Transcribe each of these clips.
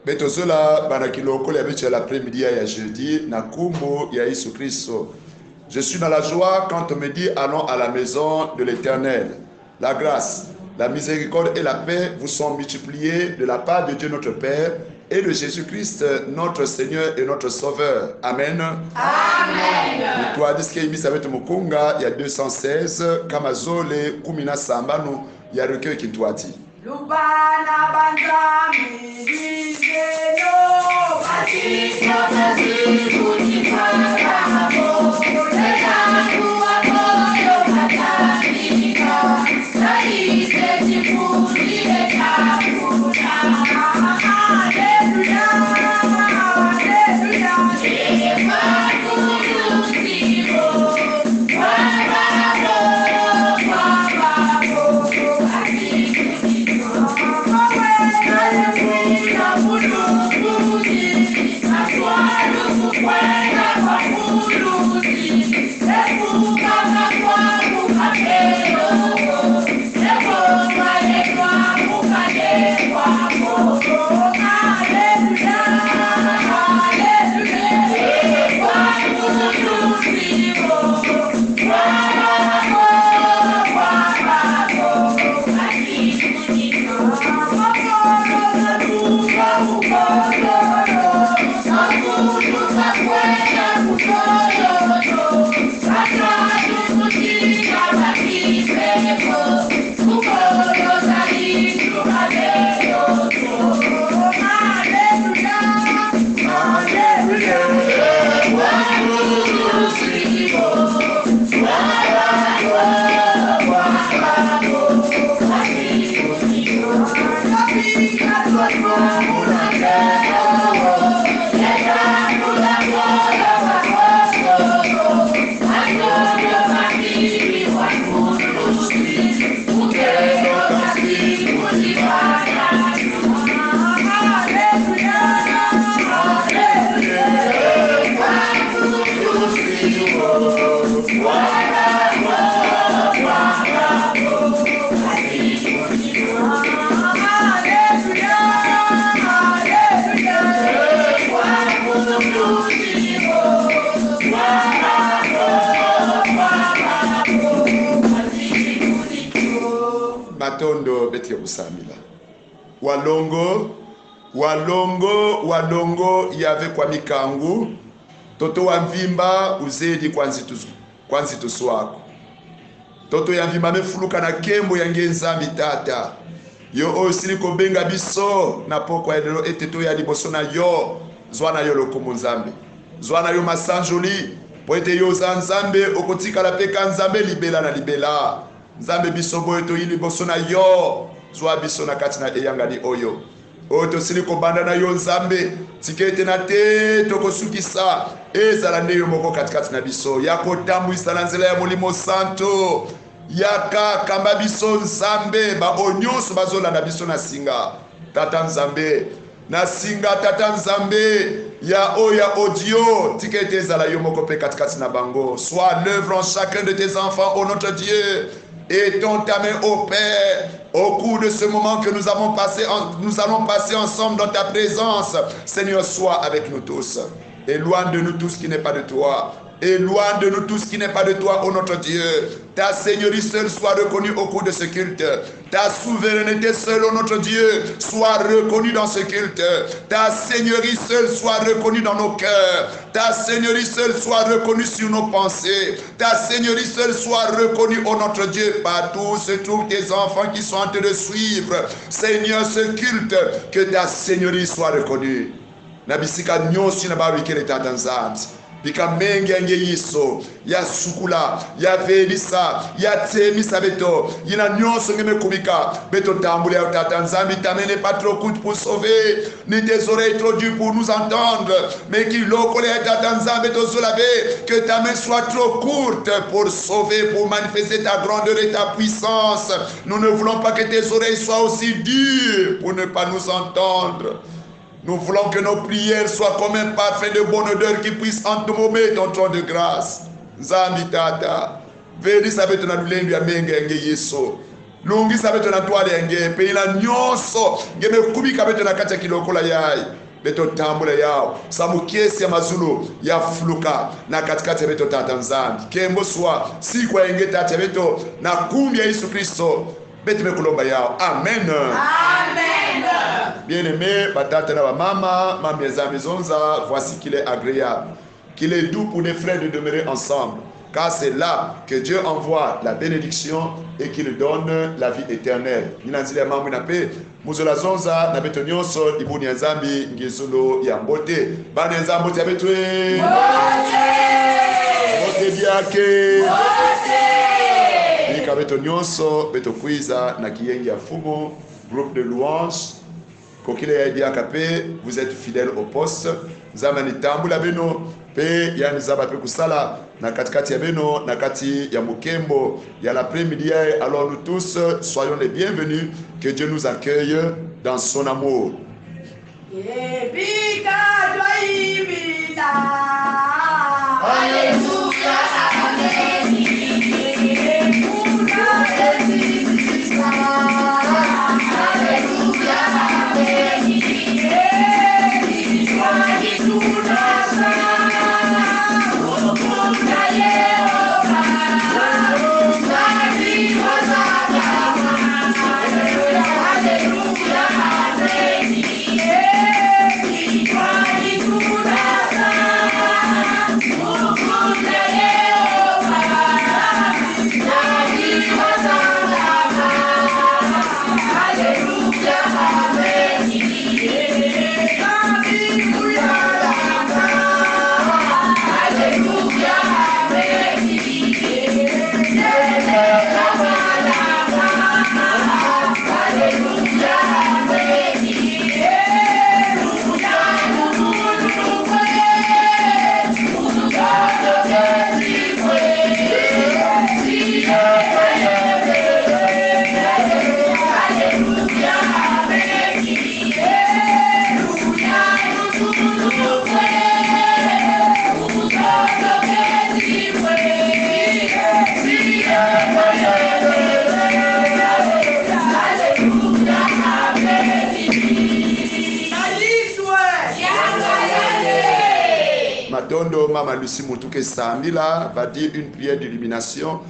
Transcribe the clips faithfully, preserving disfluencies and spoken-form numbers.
Beto zola bana kilokolo ya beto ya l'après-midi ya jeudi na nkumbu ya Yesu Kristo. Je suis dans la joie quand on me dit: allons à la maison de l'Éternel. La grâce, la miséricorde et la paix vous sont multipliées de la part de Dieu notre Père et de Jésus-Christ notre Seigneur et notre Sauveur. Amen. Amen. Ntwadisi ke misa beto mukunga ya deux cent seize, nkama zole kumi na sambanu ya recueil kintwadi. Lubana banzambi bizeno, Matondo, beto ke kusambila. Walongo, walongo, walongo, Yave kwa mikangu, ntoto wa mvimba uzedi kwa nzitu, kwa nzitusu aku. Ntoto ya mvimba me fuluka na nkembo ya nge Nzambi Tata, yo oyo osili kobenga biso na pokwa ya lelo ete toya liboso na yo. Zwa na yo lokumu, Nzambe. Zwa na yo masanzoli, mpo ete yo oza Nzambe, okotikala mpe kaka Nzambe libela na libela. Nzambe, biso boye toyei liboso na yo. Zwa biso na kati na eyangani oyo, oyo tosili kobanda na yo, Nzambe. Tika ete nate tokosukisa, ezala nde yo moko katikati na biso. Ya kotambwisa na nzela ya Molimo Santu. Yaka, kamba biso, Nzambe, baoyo nyonso bazolanda biso na singa. Tata Nzambe, na singa, Tata Nzambe, ya oyo ya audio, tika ete ezala yo moko mpe katikati na bango. Sois à l'œuvre en chacun de tes enfants, ô notre Dieu. Étends ta main, ô Père, au cours de ce moment que nous avons passé en- nous allons passer ensemble dans ta présence. Seigneur, sois avec nous tous. Éloigne de nous tout ce qui n'est pas de toi. Éloigne de nous tout ce qui n'est pas de toi, ô notre Dieu. Ta seigneurie seule soit reconnue au cours de ce culte. Ta souveraineté seule, ô notre Dieu, soit reconnue dans ce culte. Ta seigneurie seule soit reconnue dans nos cœurs. Ta seigneurie seule soit reconnue sur nos pensées. Ta seigneurie seule soit reconnue, ô notre Dieu, partout où se trouvent tes enfants qui sont en train de suivre, Seigneur, ce culte. Que ta seigneurie soit reconnue na bisika nyonso yina ba bikele, Tata Nzambi. Bika menga ya nge Yesu, ya sukula, ya vedisa, ya temisa beto. Yina nyonso nge me kubika, beto tambula yawu, Tata Nzambi. Ta main n'est pas trop courte pour sauver, ni tes oreilles trop dures pour nous entendre. Mais kilokolo ya, Tata Nzambi, tozola ve que ta main soit trop courte pour sauver, pour manifester ta grandeur et ta puissance. Nous ne voulons pas que tes oreilles soient aussi dures pour ne pas nous entendre. Nous voulons que nos prières soient comme un parfum de bonne odeur qui puisse embaumer ton trône de grâce. Nzambi Tata, vedisa beto na lulendo ya menga ya nge Yesu. Lungisa beto na ntwala ya nge, mpe yina nyonso nge me kubika beto na kati ya kilokola yai, beto tambula yau, samu kiese ya mazulu ya fuluka na kati-kati ya beto, Tata Nzambi. Kemboswa sikwa ya nge, Tata ya beto, na nkumbu ya Yesu Kristo beto me kulomba yau. Amen. Amen. Bien-aimés, batata na bamama, mambu ya Nzambi zonza, voici qu'il est agréable, qu'il est doux pour des frères de demeurer ensemble, car c'est là que Dieu envoie la bénédiction et qu'il donne la vie éternelle. Ni na nzila ya mambu yina mpe mu zola zonza na beto nyonso dibuni ya Nzambi ngizulu ya mbote. Bana ya Nzambi, mbote ya beto e. Mbote! Mbote diaka e. Mbote! Bika beto nyonso, beto kwiza na kiyenge ya Mfumu, groupe de louanges. Kokila ya diaka mpe, vous êtes fidèles au poste. Nzambi yandi tambula beno, mpe yandi zaba mpe kusala na kati-kati ya beno, na kati ya mukembo ya l'après-midi yai. Alors nous tous, soyons les bienvenus, que Dieu nous accueille dans son amour. Ye bika twayimbila. Alléluia, amen. Matondo, Mama Lucie Mutuke Sambila va dire une prière d'illumination,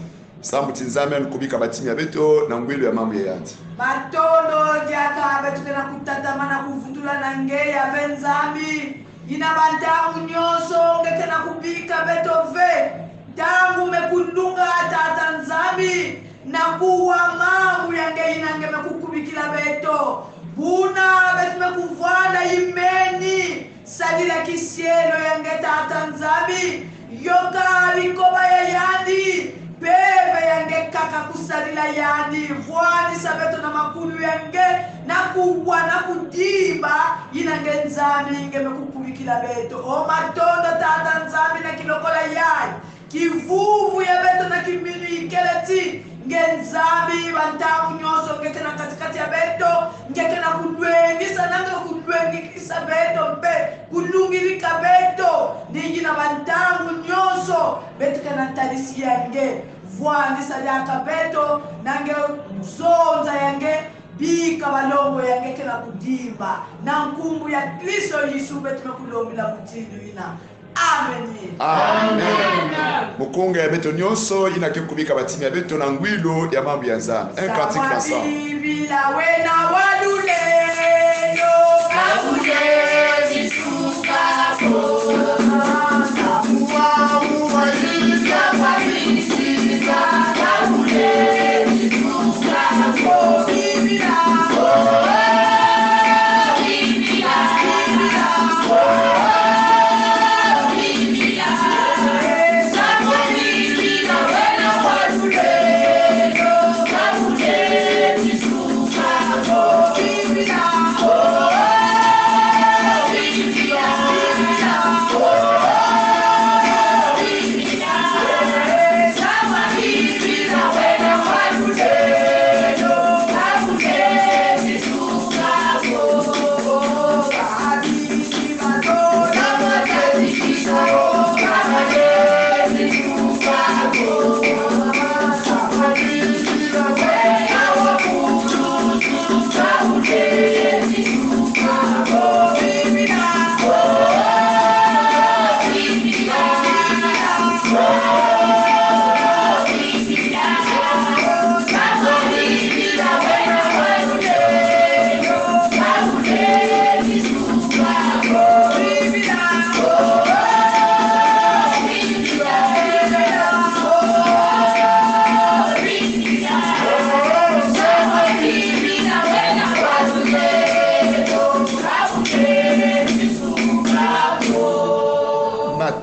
sambu ti Nzambi yandi kubika batimi ya beto na ngwilu ya mambu ya yandi. Matondo diaka, beto ke na kutatamana kuvutula na nge ya ve Nzambi. Yina bantangu nyonso nge ke na kubika beto ve. Ntangu me kulunga, Tata Nzambi, na kuwa mambu ya nge yina nge me kukubikila beto. Buna beto me kuvwanda imeni, sadila kisielo ya nge, Tata Nzambi. Yoka likoba ya yandi, mpeve ya nge kaka kusadila yandi. Vwandisa beto na makulu ya nge, na kuwa, na kudimba yina nge Nzambi nge me kukubikila beto. O matondo, Tata Nzambi, na kilokola yai. Kivuvu ya beto na kiminu ikele ti nge Nzambi, bantangu nyonso nge ke na kati-kati ya beto, nge ke na kulwengisa, na nge kulwengisa beto mpe kulungilika beto. Ni yina bantangu nyonso beto ke na tadisi ya nge. Vwandisa diaka beto, na nge zonza ya nge, bika balongo ya nge ke na kudimba. Na nkumbu ya Kristo Yesu beto me kulombila mutindu yina. Amen. Amen. Mukunga ya beto nyonso yina ke kubika batimi ya beto na ngwilu ya mambu ya Nzambi. Un cantique ensemble.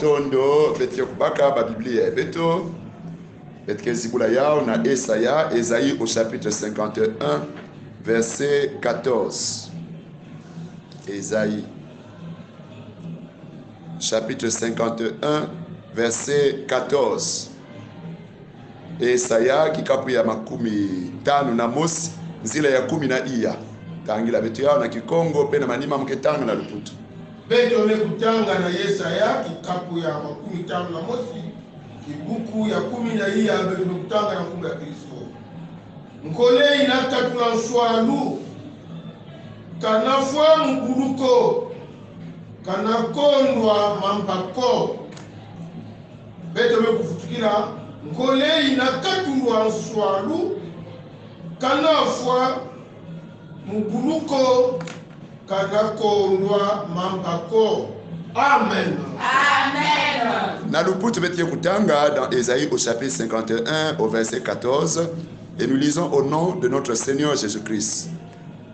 Tondo, beto ke kubaka ba Biblia ya beto, beto ke zibula yau na Esaya, Esaïe au chapitre cinquante et un, verset quatorze. Esaïe, chapitre cinquante et un, verset quatorze. Esaya, kikapu ya makumi tanu na mosi, nzila ya kumi na iya. Tangila beto yau na Kikongo, pe na manima mu ke tanga na Luputu. Beto me kutanga na Esaya, kikapu ya makumi tanu na mosi, kibuku ya kumi na iya, beto me kutanga na nkumbu ya Kristo. Nkole ina katula nswalu, kana fwa mu bulu ko, kana kondwa mampa ko. Beto me kuvutukila: Nkole ina katula nswalu, kana fwa mu bulu ko, kana kondwa mampa ko. Amen. Amen. Na Luputu beto ke kutanga dans Esaïe au chapitre cinquante et un, au verset quatorze, et nous lisons au nom de notre Seigneur Jésus-Christ.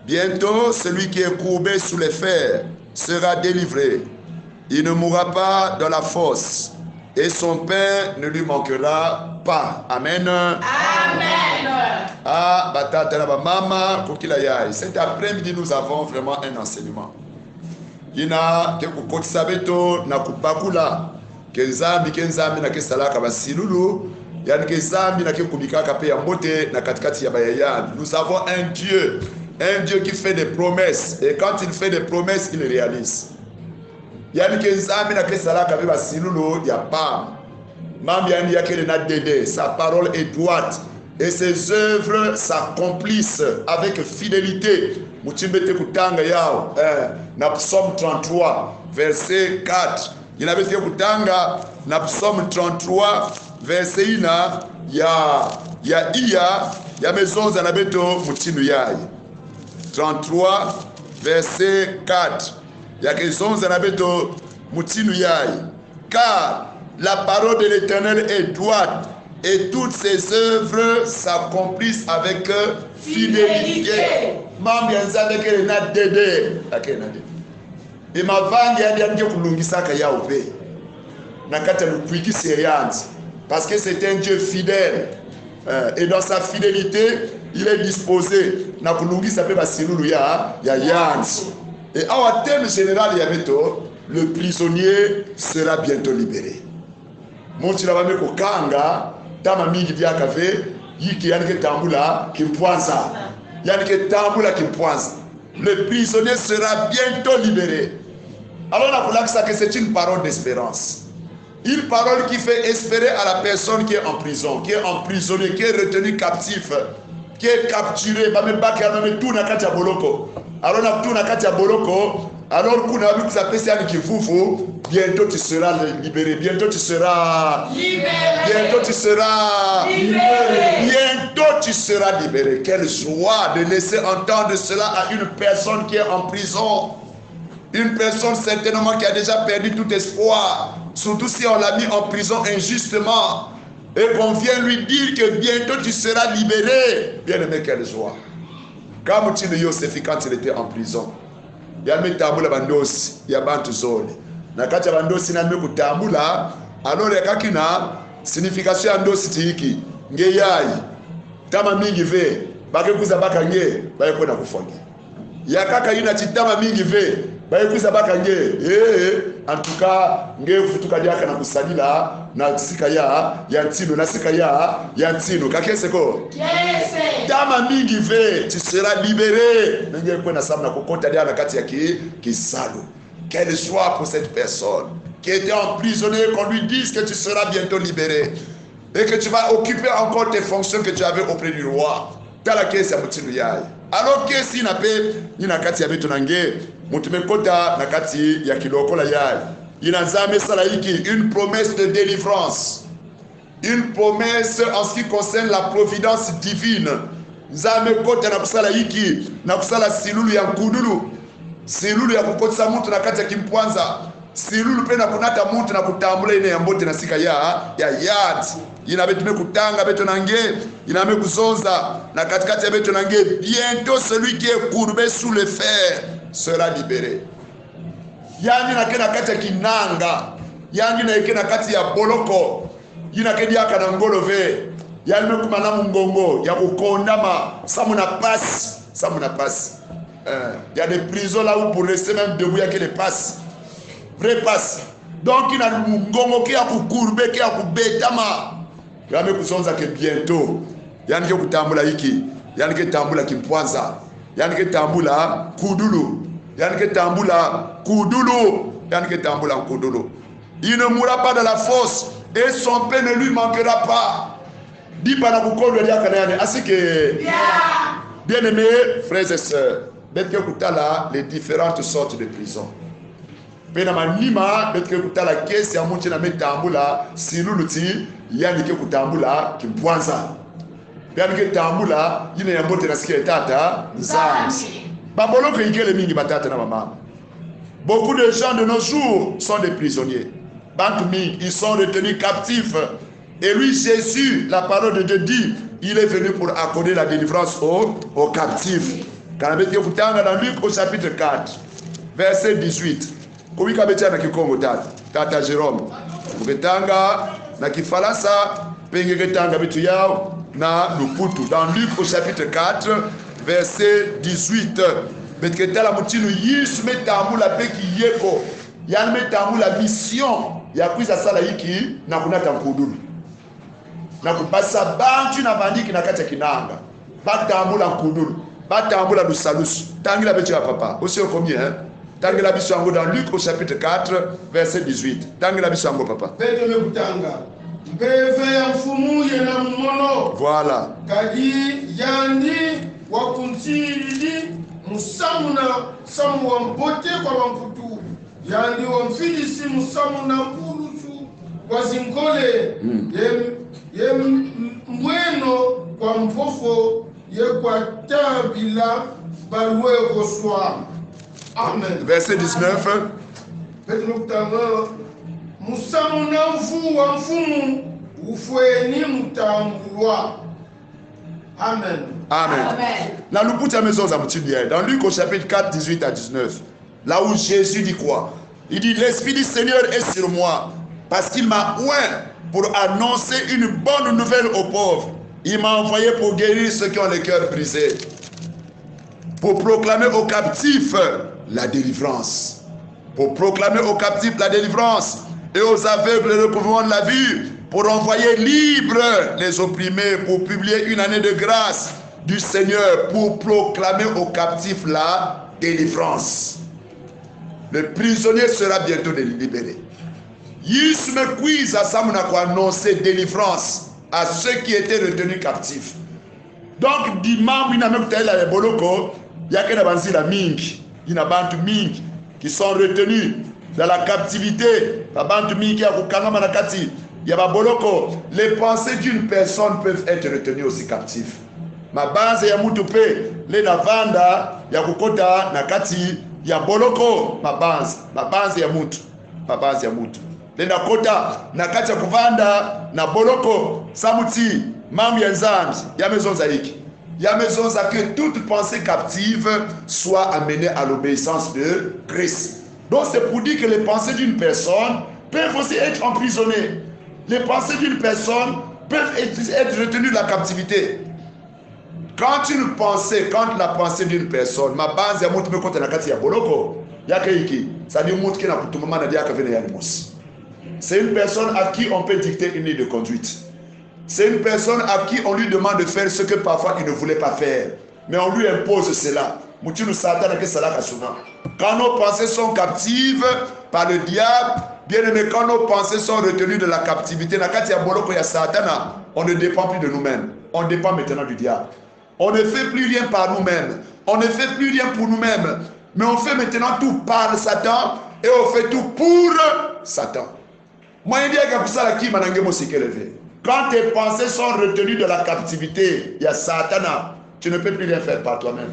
Bientôt, celui qui est courbé sous les fers sera délivré. Il ne mourra pas dans la fosse, et son pain ne lui manquera pas. Amen. Amen. Ah, batata na bamama, kukila yai. Cet après-midi, nous avons vraiment un enseignement. Yina ke kukotisa beto na kubakula que Nzambi ke Nzambi yina ke salaka basilulu, yandi ke Nzambi yina ke kubikaka pe ya mbote na kati-kati ya ba ya yandi. Nous avons un Dieu, un Dieu qui fait des promesses, et quand il fait des promesses, il réalise. Yandi ke Nzambi yina ke salaka pe basilulu ya pamba. Mambu ya yandi ya kele na dede, sa parole est droite, et ses œuvres s'accomplissent avec fidélité. Mutindu beto ke kutanga yau, eh, na Psaume trente-trois, verset quatre. Yina beto ke kutanga na Psaume trente-trois, verset yina ya, ya iya, ya me zonza na beto mutindu yai. Trente-trois, verset quatre. Ya ke zonza na beto mutindu yai. Car la parole de l'Éternel est droite, et toutes ses œuvres s'accomplissent avec fidélité. Fidélité. Mambu ya Nzambi ya kele na dede, ya kele na dede. E mavangi ya yandi, yandi ke kulungisaka yau pe na kati ya lukwikisi ya yandi. Parce que c'est un Dieu fidèle. Euh, et dans sa fidélité, il est disposé na kulungisa pe basilulu ya, ya yandi. Et awa thème général ya beto, le prisonnier sera bientôt libéré. Muntu yina ba me kukanga, ntama mingi diaka ve, yinki yandi ke tambula kimpwanza. Yandi ke tambula kimpwanza. Le prisonnier sera bientôt libéré. Alors, na kulakisa que c'est une parole d'espérance. Une parole qui fait espérer à la personne qui est en prison, qui est emprisonnée, qui est retenue captive, qui est capturée, ba me baka yandi, ba me tula na kati ya boloko. Alors, na kutula na kati ya boloko, alors kuna ba me kwiza pesa yandi kivuvu: bientôt tu seras libéré, bientôt tu seras, libéré, bientôt tu seras, libéré, bientôt tu seras libéré. Quelle joie de laisser entendre cela à une personne qui est en prison. Une personne certainement qui a déjà perdu tout espoir, surtout si on l'a mis en prison injustement, et qu'on vient lui dire que bientôt tu seras libéré. Bien-aimé, quelle joie. Kama mutindu Yosefi, quand il était en prison, yandi me tambula bandosi ya bantu zole. Na kati ya bandosi yina yandi me kutambula, alors ya kaka yina, signification ya ndosi ti yinki? Nge yai, ntama mingi ve, ba ke kwiza baka nge, ba ke kwenda kufwa nge. Ya kaka yina ti ntama mingi ve, ba ke kwiza baka nge. Eh, eh, en tout cas, nge vutuka diaka na kusadila na sika ya, ya ntinu, na sika ya, ya ntinu. Ka kiese ko? Kiese. Ntama mingi ve, tu seras libéré. Mais nge kwenda samu na kukota diaka na kati ya ki, kisalu. Quelle joie pour cette personne qui était emprisonnée, qu'on lui dise que tu seras bientôt libéré et que tu vas occuper encore tes fonctions que tu avais auprès du roi. Tala kiese ya mutindu yai. Alors kiese yina pe, yina kati ya beto na nge, muntu me kota na kati ya kilokola yai. Yina Nzambi me sala yinki? Une promesse de délivrance. Une promesse en ce qui concerne la providence divine. Nzambi me kota na kusala yinki? Na kusala silulu ya nkudulu. Silulu ya kukotisa muntu na kati ya kimpwanza. Silulu pe na kunata muntu na kutambula yina ya mbote na sika ya, ya yandi. Yina beto me kutanga, beto na nge, yina me kuzonza na kati-kati ya beto na nge: bientôt celui qui est courbé sous le fer sera libéré. Yandi yina ke na kati ya kinanga, Yandi yina ke na kati ya boloko, yina ke diaka na ngolo ve, yandi me kuma na mungongo ya kukondama, samu na pasi, samu na pasi. Euh, il y a des prisons là où pour rester même debout, il y a que les passes. Vraies passes. Donc, yina mungongo ke ya kucourber, ke ya kubetama. Yandi me kuzonza que bientôt, yandi ke kutambula inki? Yandi ke tambula kimpwanza. Yandi ke tambula nkudulu. Yandi ke tambula nkudulu. Yandi ke tambula nkudulu. Il ne mourra pas dans la fosse, et son pain ne lui manquera pas. Dipa na kukondwa diaka na yandi. Ainsi que, bien-aimés frères et sœurs, beto ke kutala les différentes sortes de prison. Mpe na manima, beto ke kutala kiese ya muntu yina me tambula silulu ti yandi ke kutambula kimpwanza. Yandi ke tambula yina ya mbote na sika ya Tata Nzambi. Baboloko ikele mingi, batata na bamama. Beaucoup de gens de nos jours sont des prisonniers. Bantu mingi, ils sont retenus captifs. Et lui, Jésus, la parole de Dieu dit, il est venu pour accorder la délivrance aux, aux captifs. Kana beto ke kutanga dans Luc au chapitre quatre, verset dix-huit. Kubika beto ya na Kikongo, tata, tata Jérôme. Mu ke tanga na Kifalansa, mpe nge ke tanga beto yau na Luputu. Dans Luc au chapitre quatre, verset dix-huit. Beto ke tala mutindu Yesu me tambula mpe kiyeko. Yandi me tambula mission ya kwiza sala inki? Na kunata nkudulu. Na kubasa bantu yina vandiki na kati ya kinanga, batambula nkudulu, batambula lusalusu. Tangila beto ya, papa. Aussi au combien, hein? Tangila biso yango dans Luc au chapitre quatre, verset dix-huit. Tangila biso yango, papa. Beto me kutanga. Mpeve ya Mfumu yena mu mono. Voilà. Kadi yandi wakuntilili mu samuna samu wa mbote kwa bamputu. Yandi wamfidisi mu samuna mpulusu kwa zinkole, mm, ye, ye m-, mbweno kwa mfofo, ye kwa tabila balwekoswa. Amen. Verset dix-neuf. Beto me kutanga: mu samuna mvu wa Mfumu ufweni mu tambulwa. Amen. Amen. Amen. Na Luputu ya me zonza mutindu yayi. Dans Luc au chapitre quatre, dix-huit à dix-neuf, là où Jésus dit quoi? Il dit, l'Esprit du Seigneur est sur moi, parce qu'il m'a oint pour annoncer une bonne nouvelle aux pauvres. Il m'a envoyé pour guérir ceux qui ont le cœur brisé, pour proclamer aux captifs la délivrance, pour proclamer aux captifs la délivrance et aux aveugles le recouvrement de la vue, pour envoyer libres les opprimés, pour publier une année de grâce du Seigneur, pour proclamer aux captifs la délivrance. Le prisonnier sera bientôt dé-, libéré. Yesu me kwiza samu na kuannoncer délivrance à ceux qui étaient retenus captifs. Donc, di mambu yina me kutalela ya boloko, ya ke na banzila mingi, yina bantu mingi qui sont retenus dans la captivité, ba bantu mingi ya kukangama na kati ya baboloko. Les pensées d'une personne peuvent être retenues aussi captives. Mabanza ya muntu mpe lenda vanda ya kukota na kati ya boloko. Mabanza, mabanza ya muntu, mabanza ya muntu lenda kota na kati ya kuvanda na boloko. Samu ti mambu ya Nzambi ya me zonza inki? Ya me zonza que toute pensée captive soit amenée à l'obéissance de Christ. Donc c'est pour dire que les pensées d'une personne peuvent aussi être emprisonnées. Les pensées d'une personne peuvent être, être retenues de la captivité. Quand une pensée, quand la pensée d'une personne, mabanza ya muntu me kota na kati ya boloko, ya ke inki? C'est-à-dire muntu ke na kutumbamana diaka ve na yandi mosi. C'est une personne à qui on peut dicter une ligne de conduite. C'est une personne à qui on lui demande de faire ce que parfois il ne voulait pas faire. Mais on lui impose cela. Mutindu Satana ke salaka souvent. Quand nos pensées sont captives par le diable, bien-aimé, quand nos pensées sont retenues de la captivité, na kati ya boloko ya Satana, on ne dépend plus de nous-mêmes. On dépend maintenant du diable. On ne fait plus rien par nous-mêmes. On ne fait plus rien pour nous-mêmes. Mais on fait maintenant tout par Satan et on fait tout pour Satan. Moyen diaka ya kusala kima na nge mosi kele ve. Quand tes pensées sont retenues de la captivité ya Satana, tu ne peux plus rien faire par toi-même.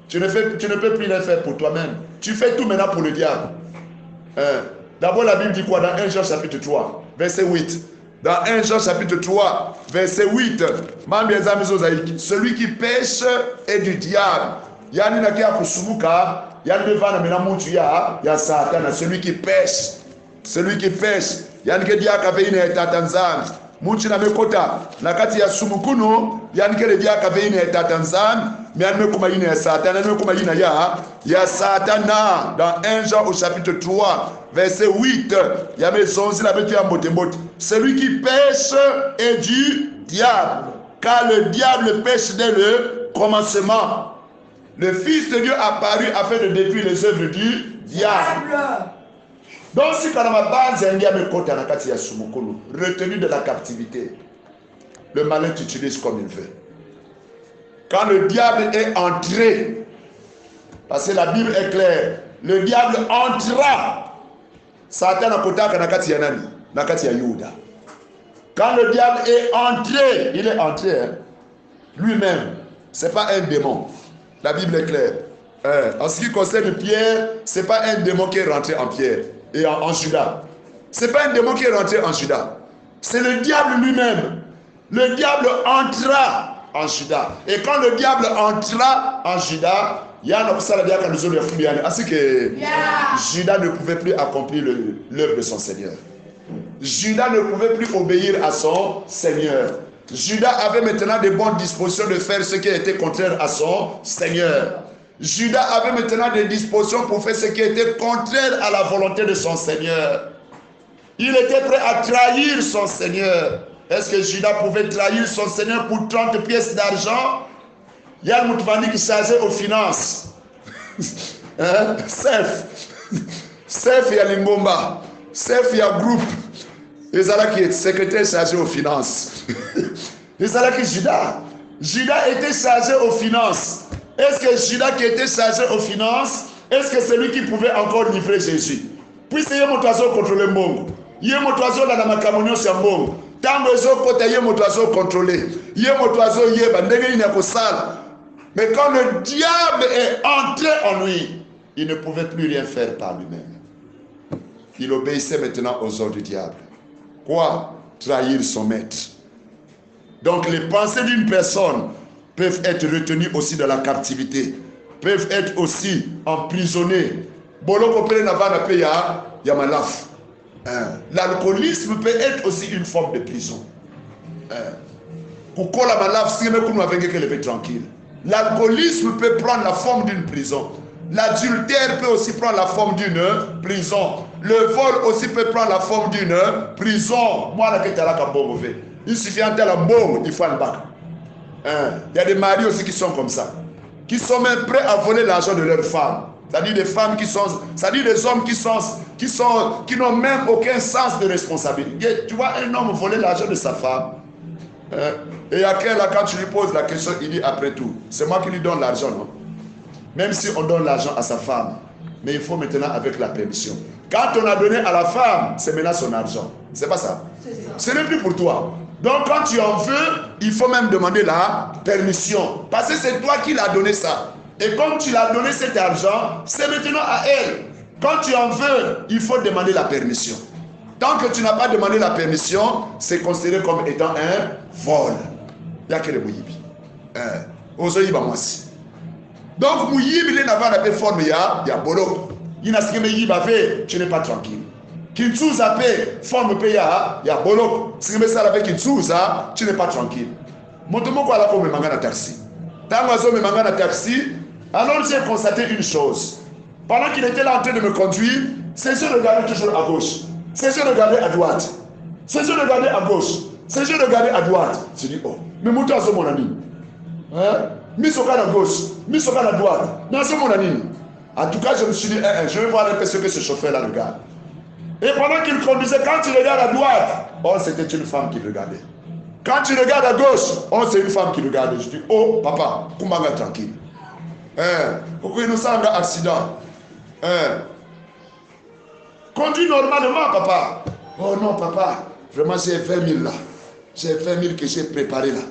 Tu ne fais, tu ne peux plus rien faire pour toi-même. Tu fais tout maintenant pour le diable. Hein? D'abord, la Bible dit quoi dans un Jean chapitre trois, verset huit? Dans un Jean chapitre trois, verset huit, mambu ya Nzambi me zonza inki? Celui qui pèche est du diable. Yandi yina ke ya kusumuka, yandi me vanda mena muntu ya, ya Satana. Celui qui pèche. Celui qui pèche, yandi ke diaka ve yina ya Tata Nzambi. Muntu yina me kota na kati ya sumukunu, yandi kele diaka ve yina ya Tata Nzambi, mais yandi me kuma yina ya Satana, yandi me kuma yina ya, ya Satana. Dans un Jean au chapitre trois, verset huit, ya me zonzila beto ya mbote mbote. Celui qui pèche est du diable, car le diable pèche dès le commencement. Le Fils de Dieu apparut afin de détruire les œuvres du diable. Donc, si kana mabanza yandi ya me kota na kati ya sumukulu, retenu de la captivité, le malin t'utilise comme il veut. Quand le diable est entré, parce que la Bible est claire, le diable entra. Satana akotaka na kati ya nani? Na kati ya Yuda. Quand le diable est entré, il est entré, hein, lui-même. C'est pas un démon. La Bible est claire. Hein, en ce qui concerne Pierre, c'est pas un démon qui est rentré en Pierre et en, en Judas. C'est pas un démon qui est rentré en Judas. C'est le diable lui-même. Le diable entra en Judas. Et quand le diable entra en Judas, yandi me kusala diaka luzolo ya fulu yandi. Ainsi que Judas ne pouvait plus accomplir le- l'œuvre de son Seigneur. Judas ne pouvait plus obéir à son Seigneur. Judas avait maintenant de bonnes dispositions de faire ce qui était contraire à son Seigneur. Judas avait maintenant des dispositions pour faire ce qui était contraire à la volonté de son Seigneur. Il était prêt à trahir son Seigneur. Est-ce que Judas pouvait trahir son Seigneur pour trente pièces d'argent? Yandi muntu vandi ki chargé aux finances. Hein? Chef. Chef ya lingomba. Chef ya groupe. Ezalaki secrétaire chargé aux finances. Ezalaki Judas. Judas était chargé aux finances. Est-ce que Judas qui était chargé aux finances, est-ce que c'est lui qui pouvait encore livrer Jésus? Puisque ye muntu azo contrôler mbongo, ye muntu azo landa makambo nyonso ya mbongo. Tango ezo kota, ye muntu azo contrôler, ye muntu azo yeba ndenge nini ya kosala. Mais quand le diable est entré en lui, il ne pouvait plus rien faire par lui-même. Il obéissait maintenant aux ordres du diable. Quoi? Trahir son maître. Donc les pensées d'une personne peuvent être retenues aussi dans la captivité, peuvent être aussi emprisonnées. Boloko pele na vana pe ya, ya malafu. Hein. L'alcoolisme peut être aussi une forme de prison. Hein. Kukola malafu, si me kunwa ve nge kele ve tranquille. L'alcoolisme peut prendre la forme d'une prison. L'adultère peut aussi prendre la forme d'une prison. Le vol aussi peut prendre la forme d'une prison. Mwana ke talaka mbongo ve. Il suffit yandi tala mbongo, il faut yandi baka. Hein? Il y a des maris aussi qui sont comme ça, qui sont même prêts à voler l'argent de leur femme. C'est-à-dire des femmes qui sont, c'est-à-dire des hommes qui sont, qui sont, qui n'ont même aucun sens de responsabilité. Tu vois un homme voler l'argent de sa femme, hein, et à quel là, quand tu lui poses la question, il dit après tout, c'est moi qui lui donne l'argent, non? Même si on donne l'argent à sa femme, mais il faut maintenant avec la permission. Quand on a donné à la femme, c'est maintenant son argent. C'est pas ça? Ce n'est plus pour toi. Donc quand tu en veux, il faut même demander la permission. Parce que c'est toi qui l'as donné ça. Et comme tu l'as donné cet argent, c'est maintenant à elle. Quand tu en veux, il faut demander la permission. Tant que tu n'as pas demandé la permission, c'est considéré comme étant un vol. Ya kele muyibi. Eh, ozo yiba mwasi. Donc muyibi lenda vanda pe forme ya, ya boloko. Yina si ke me yiba ve, tu n'es pas tranquille. Kinsuza pe forme pe ya, ya boloko. Si ke me sala ve kinsuza, tu n'es pas tranquille. Moto moko alaka ko mema nga na taxi. Tango azo mema nga na taxi, alors j'ai constaté une chose. Pendant qu'il était là en train de me conduire, ses yeux regardaient toujours à gauche. Ses yeux regardaient à droite. Ses yeux regardaient à gauche. Ses yeux regardaient à droite. Je dis, oh, mais moto azo mona nini? Hein? Miso kaka na gauche, miso kaka na droite. Nazo mona nini? En tout cas, je me suis dit, eh, eh, je vais voir un peu ce que ce chauffeur-là regarde. Et pendant qu'il conduisait, quand il regarde à droite, oh, c'était une femme qui regardait. Quand il regarde à gauche, oh, c'est une femme qui regarde. Je dis, oh, papa, kumba nga tranquille. Eh, pourquoi il nous semble accident? Eh, conduis normalement, papa. Oh non, papa, vraiment, j'ai vingt mille là. J'ai vingt mille que j'ai préparé là.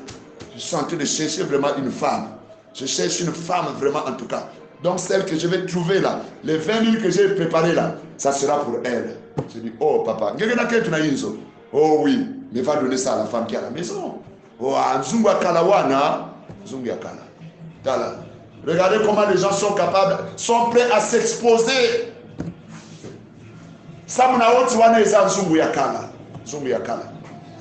Je suis en train de chercher vraiment une femme. Je cherche une femme vraiment en tout cas. Donc celle que je vais trouver là, les vingt mille que j'ai préparé là, ça sera pour elle. Je dis, oh papa, nge ke na kento na inzo? Oh oui, mais va donner ça à la femme qui est à la maison. Oh, ah, nzungu ya kala wana, nzungu ya kala. Tala. Regardez comment les gens sont capables, sont prêts à s'exposer. Samu na oti wana eza nzungu ya kala. Nzungu ya kala.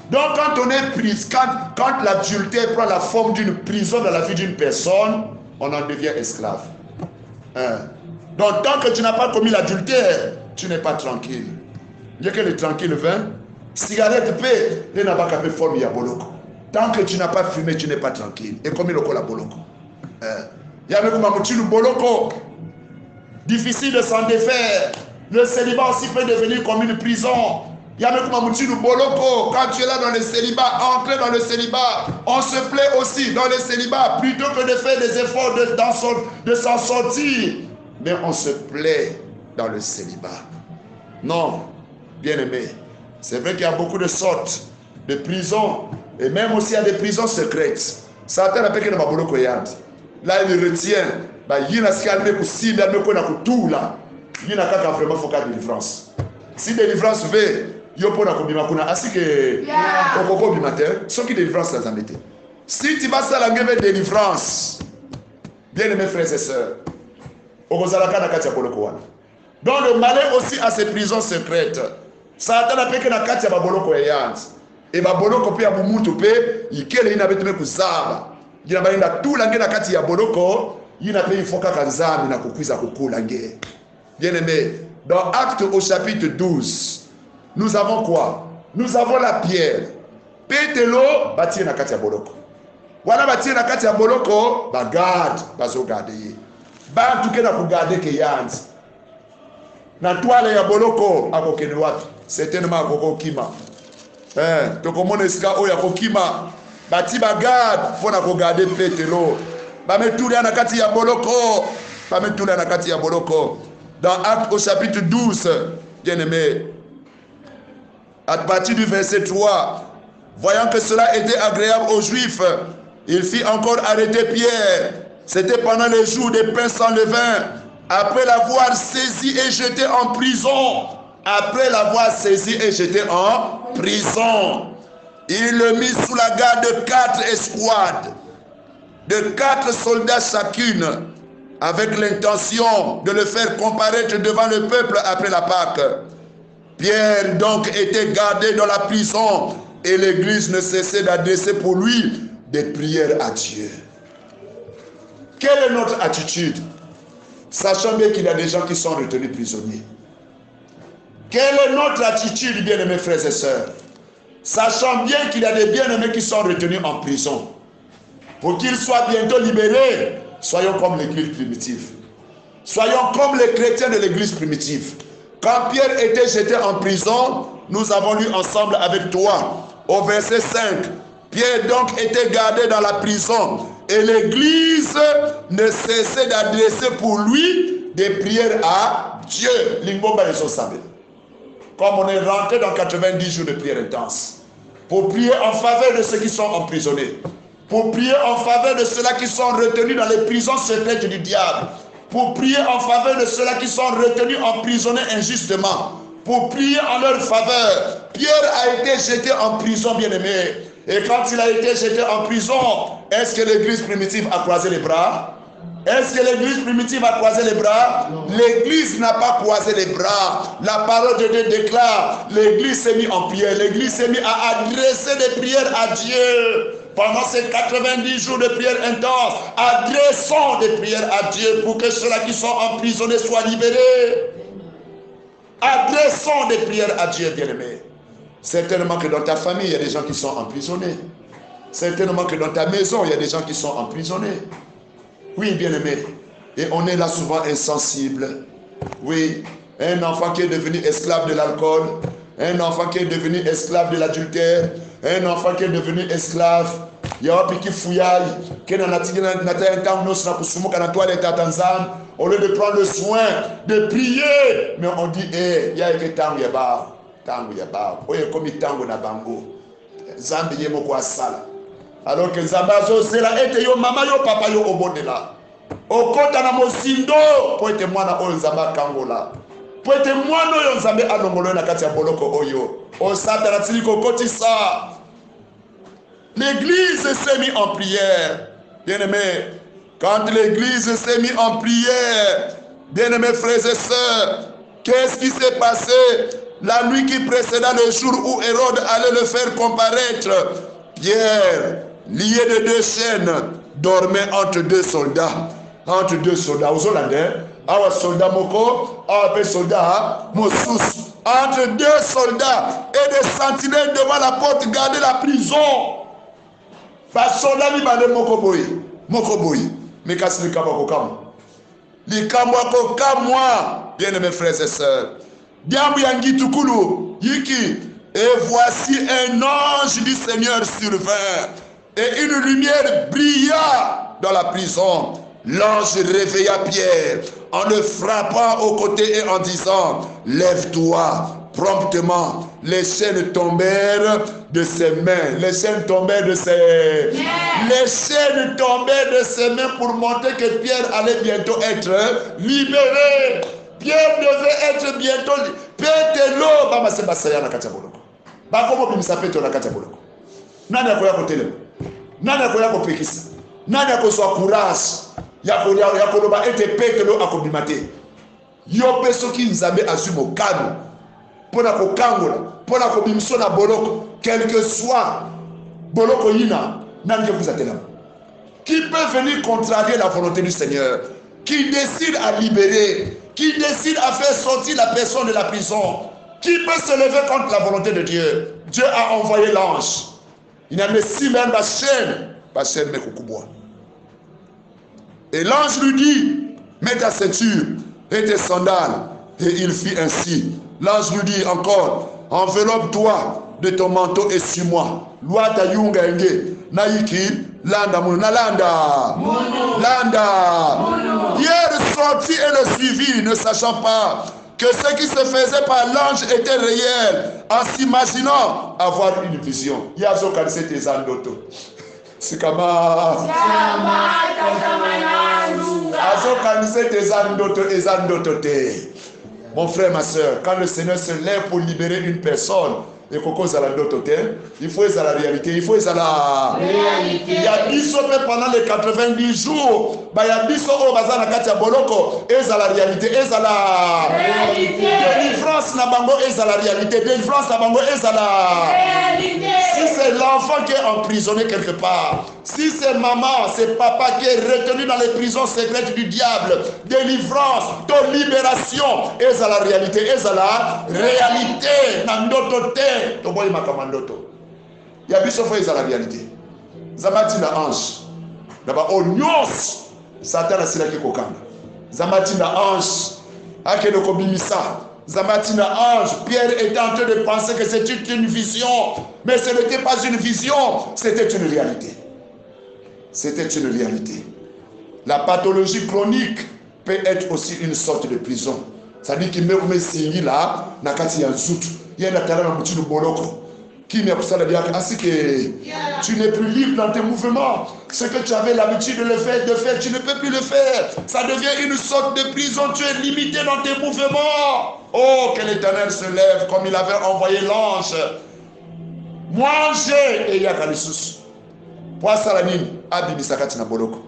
Donc quand on est pris, quand, quand l'adultère prend la forme d'une prison dans la vie d'une personne, on en devient esclave. Hein? Donc tant que tu n'as pas commis l'adultère, tu n'es pas tranquille. Nge kele tranquille ve? Cigarette mpe, nde na baka mpe forme ya boloko. Tant que tu n'as pas fumé, tu n'es pas tranquille. Ekomi lokola boloko. Eh, ya me kuma mutindu boloko. Difficile de s'en défaire. Le célibat aussi peut devenir comme une prison. Ya me kuma mutindu boloko. Quand tu es là dans le célibat, entrer dans le célibat, on se plaît aussi dans le célibat. Plutôt que de faire des efforts de, dans son, de s'en sortir, mais on se plaît dans le célibat. Non, bien-aimé, c'est vrai qu'il y a beaucoup de sortes de prison, et même aussi il y a des prisons secrètes. Satan na peke na maboloko yandi. Là, il retient. Ba yina sika me kusinda, me kwenda kutula. Yina kaka vraiment faut ka délivrance. Si délivrance ve, yo mpo na kobima kuna, asike, yeah, okoko bima te. Soki délivrance na Nzambe te. Si ti basala nge ve délivrance, bien-aimés frères et sœurs, okozalaka na kati ya boloko wana. Donc le malin aussi a ses prisons secrètes. Satan na peke na kati ya baboloko ya yandi. E baboloko mpe ya bumuntu mpe ikele, yina beto me kuzaba. Yina bayenda tula nge na kati ya boloko, yina mpe il faut kaka Nzambe na kukwiza kukula nge. Bien-aimé, dans Actes au chapitre douze, nous avons quoi? Nous avons la pierre. Petelo batie na kati ya boloko. Wana batie na kati ya boloko, ba garde bazo garde ye. Bantu ke na ku garde ke yandi. Na ntwala ya boloko, akokende wapi? Certainement akokokima. Eh, tokomona esika oyo akokima. Bati ba garde mpo na ko garde Petelo. Ba me tula na kati ya boloko. Ba me tula na kati ya boloko. Dans Actes au chapitre douze, bien-aimé, à partir du verset trois, voyant que cela était agréable aux Juifs, il fit encore arrêter Pierre. C'était pendant les jours des pains sans levain. Après l'avoir saisi et jeté en prison, après l'avoir saisi et jeté en prison, il le mit sous la garde de quatre escouades, de quatre soldats chacune, avec l'intention de le faire comparaître devant le peuple après la Pâque. Pierre donc était gardé dans la prison et l'Église ne cessait d'adresser pour lui des prières à Dieu. Quelle est notre attitude, sachant bien qu'il y a des gens qui sont retenus prisonniers? Quelle est notre attitude, bien-aimés frères et sœurs, sachant bien qu'il y a des bien-aimés qui sont retenus en prison? Pour qu'ils soient bientôt libérés, soyons comme l'Église primitive. Soyons comme les chrétiens de l'Église primitive. Quand Pierre était jeté en prison, nous avons lu ensemble avec toi au verset cinq. Pierre donc était gardé dans la prison et l'Église ne cessait d'adresser pour lui des prières à Dieu. Lingomba les Osabé. Comme on est rentré dans quatre-vingt-dix jours de prière intense, pour prier en faveur de ceux qui sont emprisonnés, pour prier en faveur de ceux-là qui sont retenus dans les prisons secrètes du diable, pour prier en faveur de ceux-là qui sont retenus emprisonnés injustement, pour prier en leur faveur. Pierre a été jeté en prison, bien-aimé. Et quand il a été jeté en prison, est-ce que l'église primitive a croisé les bras? Est-ce que l'église primitive a croisé les bras? L'église n'a pas croisé les bras. La parole de Dieu déclare, l'église s'est mise en prière. L'église s'est mise à adresser des prières à Dieu. Pendant ces quatre-vingt-dix jours de prière intense, adressons des prières à Dieu pour que ceux-là qui sont emprisonnés soient libérés. Adressons des prières à Dieu, bien-aimé. Certainement que dans ta famille, il y a des gens qui sont emprisonnés. Certainement que dans ta maison, il y a des gens qui sont emprisonnés. Oui, bien-aimé. Et on est là souvent insensible. Oui, un enfant qui est devenu esclave de l'alcool, un enfant qui est devenu esclave de l'adultère, un enfant qui est devenu esclave. Ya wapi kifu yai? Ke na nati-, na-, nata ya ntangu nyonso na kusumuka na ntwala ya Tata Nzambe. Au lieu de prendre le soin de prier, mais on dit, eh, ya ke ntangu ya bawu, ntangu ya bawu. Oyo ekomi ntangu na bango. Nzambe ye moko asala. Alors que Nzambe azozela ete yo mama, yo papa, yo obondela, okota na mozindo, mpo ete mwana oyo Nzambe akangola, mpo ete mwana oyo Nzambe alongola yo na kati ya boloko oyo, oyo Satana asili kokotisa. L'église s'est mise en prière. Bien-aimé, quand l'église s'est mise en prière, bien-aimés frères et sœurs, Qu'est-ce qui s'est passé la nuit qui précéda le jour où Hérode allait le faire comparaître? Pierre, lié de deux chaînes, dormait entre deux soldats. Entre deux soldats. Ozolanda, hein? Awa soldat moko, awa pe soldat mosusu. Entre deux soldats et des sentinelles devant la porte gardaient la prison. Ba soldats mibale, moko boye, moko boye. Mais kasi likambo ya kokamwa. Likambo ya kokamwa, bien-aimés frères et sœurs. Diambu ya ngitukulu, yinki: Et voici un ange du Seigneur survint, et une lumière brilla dans la prison. L'ange réveilla Pierre en le frappant au côté et en disant: Lève-toi promptement. Les chaînes tombèrent de ses mains. Les chaînes tombèrent de ses... Les chaînes tombèrent de ses mains pour montrer que Pierre allait bientôt être libéré. Pierre devait être bientôt li-, Petelo, ba mase basaya na kati ya boloko. Bakomobimisa Petelo na kati ya boloko. Nani akoya kotelema? Nani akoya kopekisa? Nani akozwa courage ya ko-, ya, ya koloba ete Petelo akobima te? Yo pe, soki Nzambe azwi mokano mpo na kokangola, mpo na kobimisa yo na boloko, quel que soit boloko yina, nani ke kwiza telama? Qui peut venir contrarier la volonté du Seigneur, qui décide à libérer, qui décide à faire sortir la personne de la prison? Qui peut se lever contre la volonté de Dieu? Dieu a envoyé l'ange. Il a mis six mains, ba chaînes, ba chaînes me kukubwa. Et l'ange lui dit: Mets ta ceinture et tes sandales. Et il fit ainsi. L'ange lui dit encore: Enveloppe-toi de ton manteau et suis-moi. Lwata yunga ya nge, na yinki? Landa munu. Na landa. Landa. Pierre sortit et le suivit, ne sachant pas que ce qui se faisait par l'ange était réel, en s'imaginant avoir une vision. Ye azokanisa ete eza ndoto. Sikama. Azokanisa ete eza ndoto, eza ndoto te. Mon frère, ma sœur, quand le Seigneur se lève pour libérer une personne, ekoki kozala ndoto te. Il faut ezala réalité, il faut ezala réalité. Ya biso pe, pendant les quatre-vingt-dix jours, ba ya biso oyo baza na kati ya boloko, ezala réalité, ezala réalité. Délivrance na bango ezala réalité, délivrance na bango ezala réalité. Si c'est l'enfant qui est emprisonné quelque part, si c'est maman, c'est papa qui est retenu dans les prisons secrètes du diable, délivrance, to libération ezala réalité, ezala réalité. Na ndoto te, toboyi makambo ya ndoto. Ya biso faut ezala réalité. Nzambe atinda ange na baoyo nyonso Satana asilaki kokanga. Nzambe atinda ange akende kobimisa. Nzambe atinda ange. Pierre était en train de penser que c'était une vision. Mais ce n'était pas une vision, c'était une réalité. C'était une réalité. La pathologie chronique peut être aussi une sorte de prison. C'est-à-dire kimbevo me zingila na kati ya nzutu. Yenda tala na mutindu boloko. Kimia kusala diaka, ainsi que tu n'es plus libre dans tes mouvements. Ce que tu avais l'habitude de le faire, de faire, tu ne peux plus le faire. Ça devient une sorte de prison. Tu es limité dans tes mouvements. Oh, que l'Éternel se lève comme il avait envoyé l'ange. Mwa ange eyaka lisusu. Po asala nini? Abimisa kati na boloko.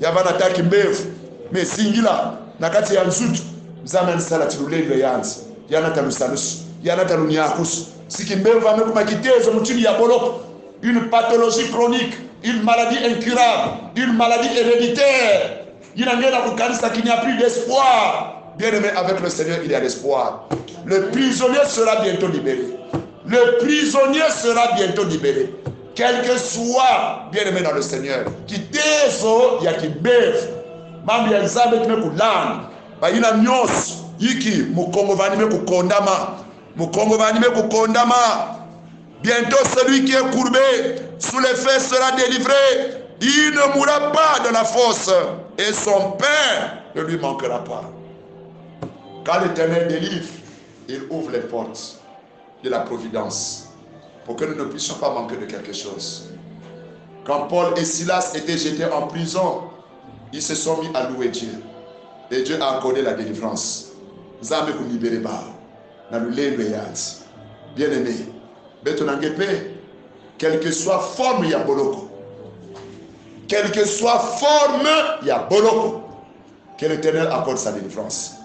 Ya vanda ta kimbevo me zingila na kati ya nzutu. Nzambe yandi sala ti lulendo ya yandi, yandi nata lusalusu, yandi nata lunyakusu. Si kimbevo me kuma kitezo mutindu ya boloko, une pathologie chronique, une maladie incurable, une maladie héréditaire, yina nge na kukanisa qu'il n'y a plus d'espoir. Bien-aimé, avec le Seigneur, il y a l'espoir. Le prisonnier sera bientôt libéré. Le prisonnier sera bientôt libéré. Quel que soit, bien-aimé dans le Seigneur, kitezo ya kimbevo, mambu ya Nzambe ti me kulanda. Bayina nyonso, yinki? Mukongomani me kukondama. Mukongomani me kukondama. Bientôt, celui qui est courbé sous les fers sera délivré. Il ne mourra pas dans la fosse, et son pain ne lui manquera pas. Quand l'Éternel délivre, il ouvre les portes de la providence pour que nous ne puissions pas manquer de quelque chose. Quand Paul et Silas étaient jetés en prison, ils se sont mis à louer Dieu. Et Dieu a accordé la délivrance. Nzambe kulibérer bawu na lulendo ya yandi. Bien-aimé, beto na nge pe, quelle que soit forme ya boloko, quelle que soit forme ya boloko, que l'Éternel accorde sa délivrance.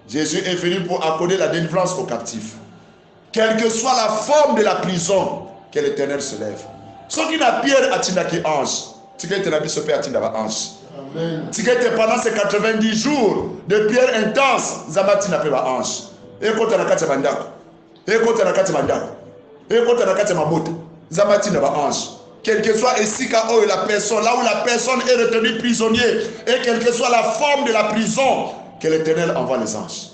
Jésus est venu pour accorder la délivrance aux captifs. Quelle que soit la forme de la prison, que l'Éternel se lève. Soki na Pierre atindaki ange, tika ete na biso mpe atinda ba ange. Amen. Tika ete pendant ces quatre-vingt-dix jours de prière intense, Nzambe atinda mpe ba ange. Ekota na kati ya bandako. Ekota na kati ya bandako. Ekota na kati ya mabota. Nzambe atinda ba ange. Quel que soit esika oyo la personne, là où la personne est retenue prisonnier, et quelle que soit la forme de la prison, que l'Éternel envoie les anges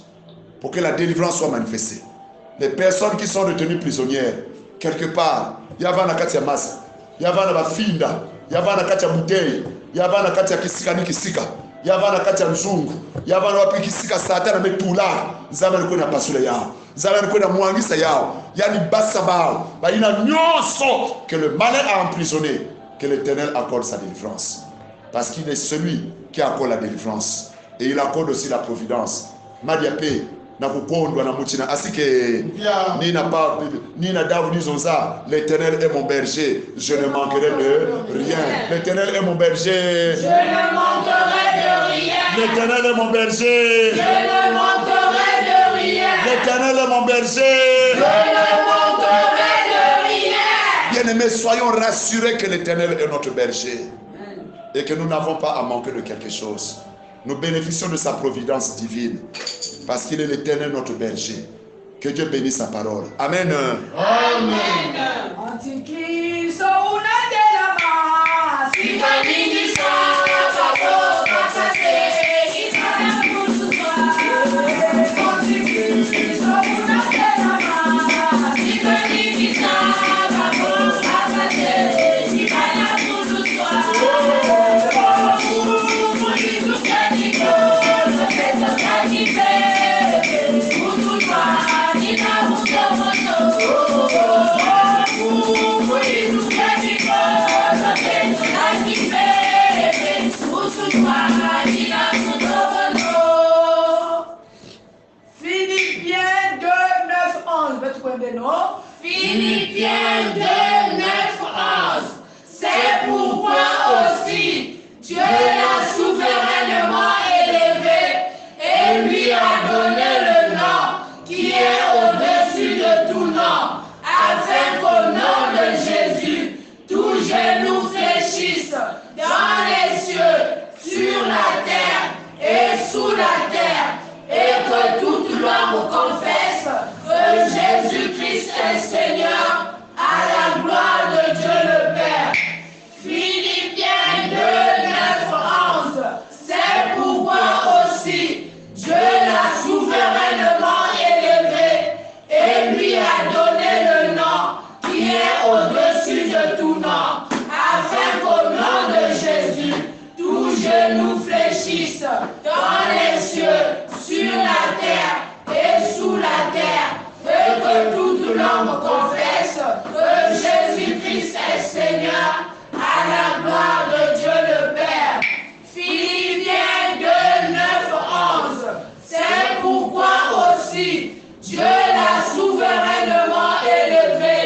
pour que la délivrance soit manifestée. Les personnes qui sont retenues prisonnières, quelque part, ya vanda na kati ya masa, ya vanda na bafinda, ya vanda na kati ya bouteille, ya vanda na kati ya kisika ni kisika, ya vanda na kati ya nzungu, ya vanda wapi, kisika Satana ametula, Nzambe alikuwa na pasula yao. Nzambe alikuwa na mwangisa yao. Yani basa bao, bayina nyonso que le malin a emprisonné, que l'Éternel accorde sa délivrance. Parce qu'il est celui qui accorde la délivrance. Et il accorde aussi la providence. Madia pe, na kukondwa na mutina asike. Bien. Ni na pa, ni na davu ni zonza, l'Éternel est mon berger, je ne manquerai de rien. L'Éternel est mon berger. Je ne manquerai de rien. L'Éternel est mon berger. Je ne manquerai de rien. L'Éternel est mon berger. Je ne manquerai de rien. Bien-aimés, soyons rassurés que l'Éternel est notre berger et que nous n'avons pas à manquer de quelque chose. Nous bénéficions de sa providence divine parce qu'il est l'Éternel, notre berger. Que Dieu bénisse sa parole. Amen. Amen. Antikristo unatelama, sika mingi saka bo, saka se, sika na kusuka. Antikristo unatelama, sika mingi saka bo, saka se, sika na kusuka. Philippiens deux, neuf, onze. Beto kwenda, non? Philippiens deux, neuf, onze. C'est pourquoi aussi Dieu l'a souverainement élevé et lui a donné le nom qui est au-dessus de tout nom, afin qu'au nom de Jésus, tout genou fléchisse dans les cieux, sur la terre et sous la terre, et que toute langue confesse que Jésus-Christ est Seigneur, à la gloire de Dieu le Père. Philippiens deux, neuf, onze. C'est pourquoi aussi Dieu l'a souverainement élevé et lui a donné le nom qui est au-dessus de tout nom, afin qu'au nom de Jésus, tout genou fléchisse dans les cieux, sur la terre et sous la terre, et que toute langue confesse que Jésus-Christ est Seigneur, à la gloire de Dieu le Père. Philippiens deux, neuf, onze. C'est pourquoi aussi Dieu l'a souverainement élevé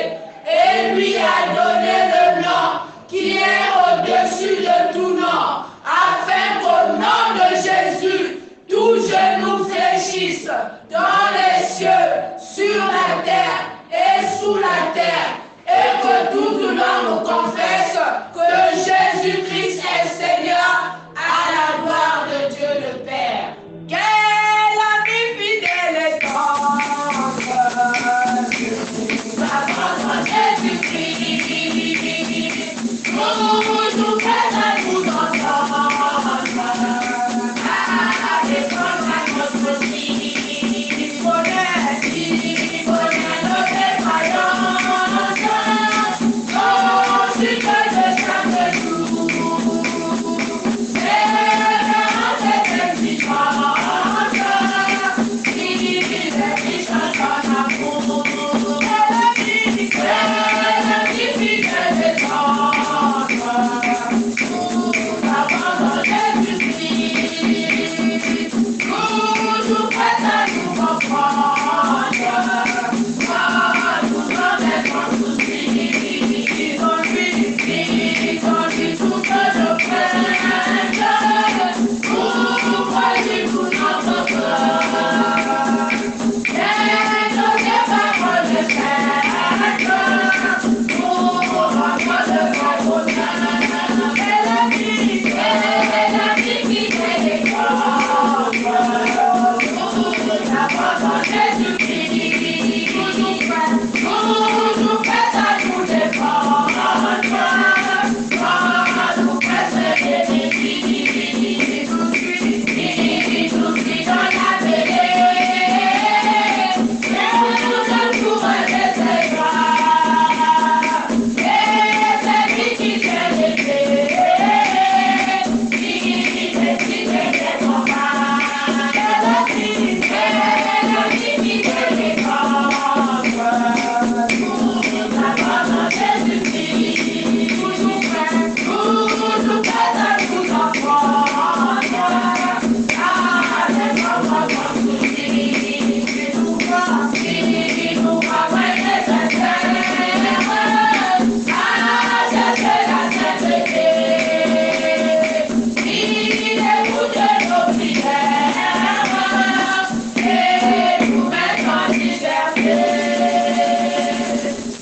et lui a donné le nom qui est au-dessus de tout nom, afin qu'au nom de Jésus, tout genou fléchisse dans les cieux, sur la terre et sous la terre, et que toute langue confesse que Jésus-Christ est Seigneur, à la gloire de Dieu le Père. Quel ami fidèle et tendre, Jésus-Christ, toujours prêt à nous entendre, à défendre à notre vie.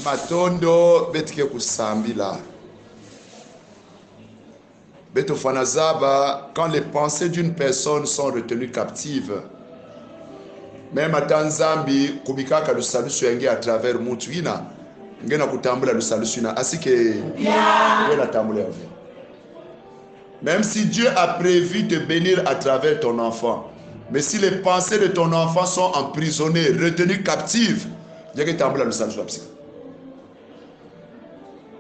Matondo, beto ke kusambila. Beto fwana zaba, quand les pensées d'une personne sont retenues captives, même ata Nzambi kubikaka lusalusu ya nge à travers muntu yina, nge na kutambula lusalusu yina, ainsi que nge na tambula ya ve. Même si Dieu a prévu te bénir à travers ton enfant, mais si les pensées de ton enfant sont emprisonnées, retenues captives, nge ke tambula lusalusu ya mpasi.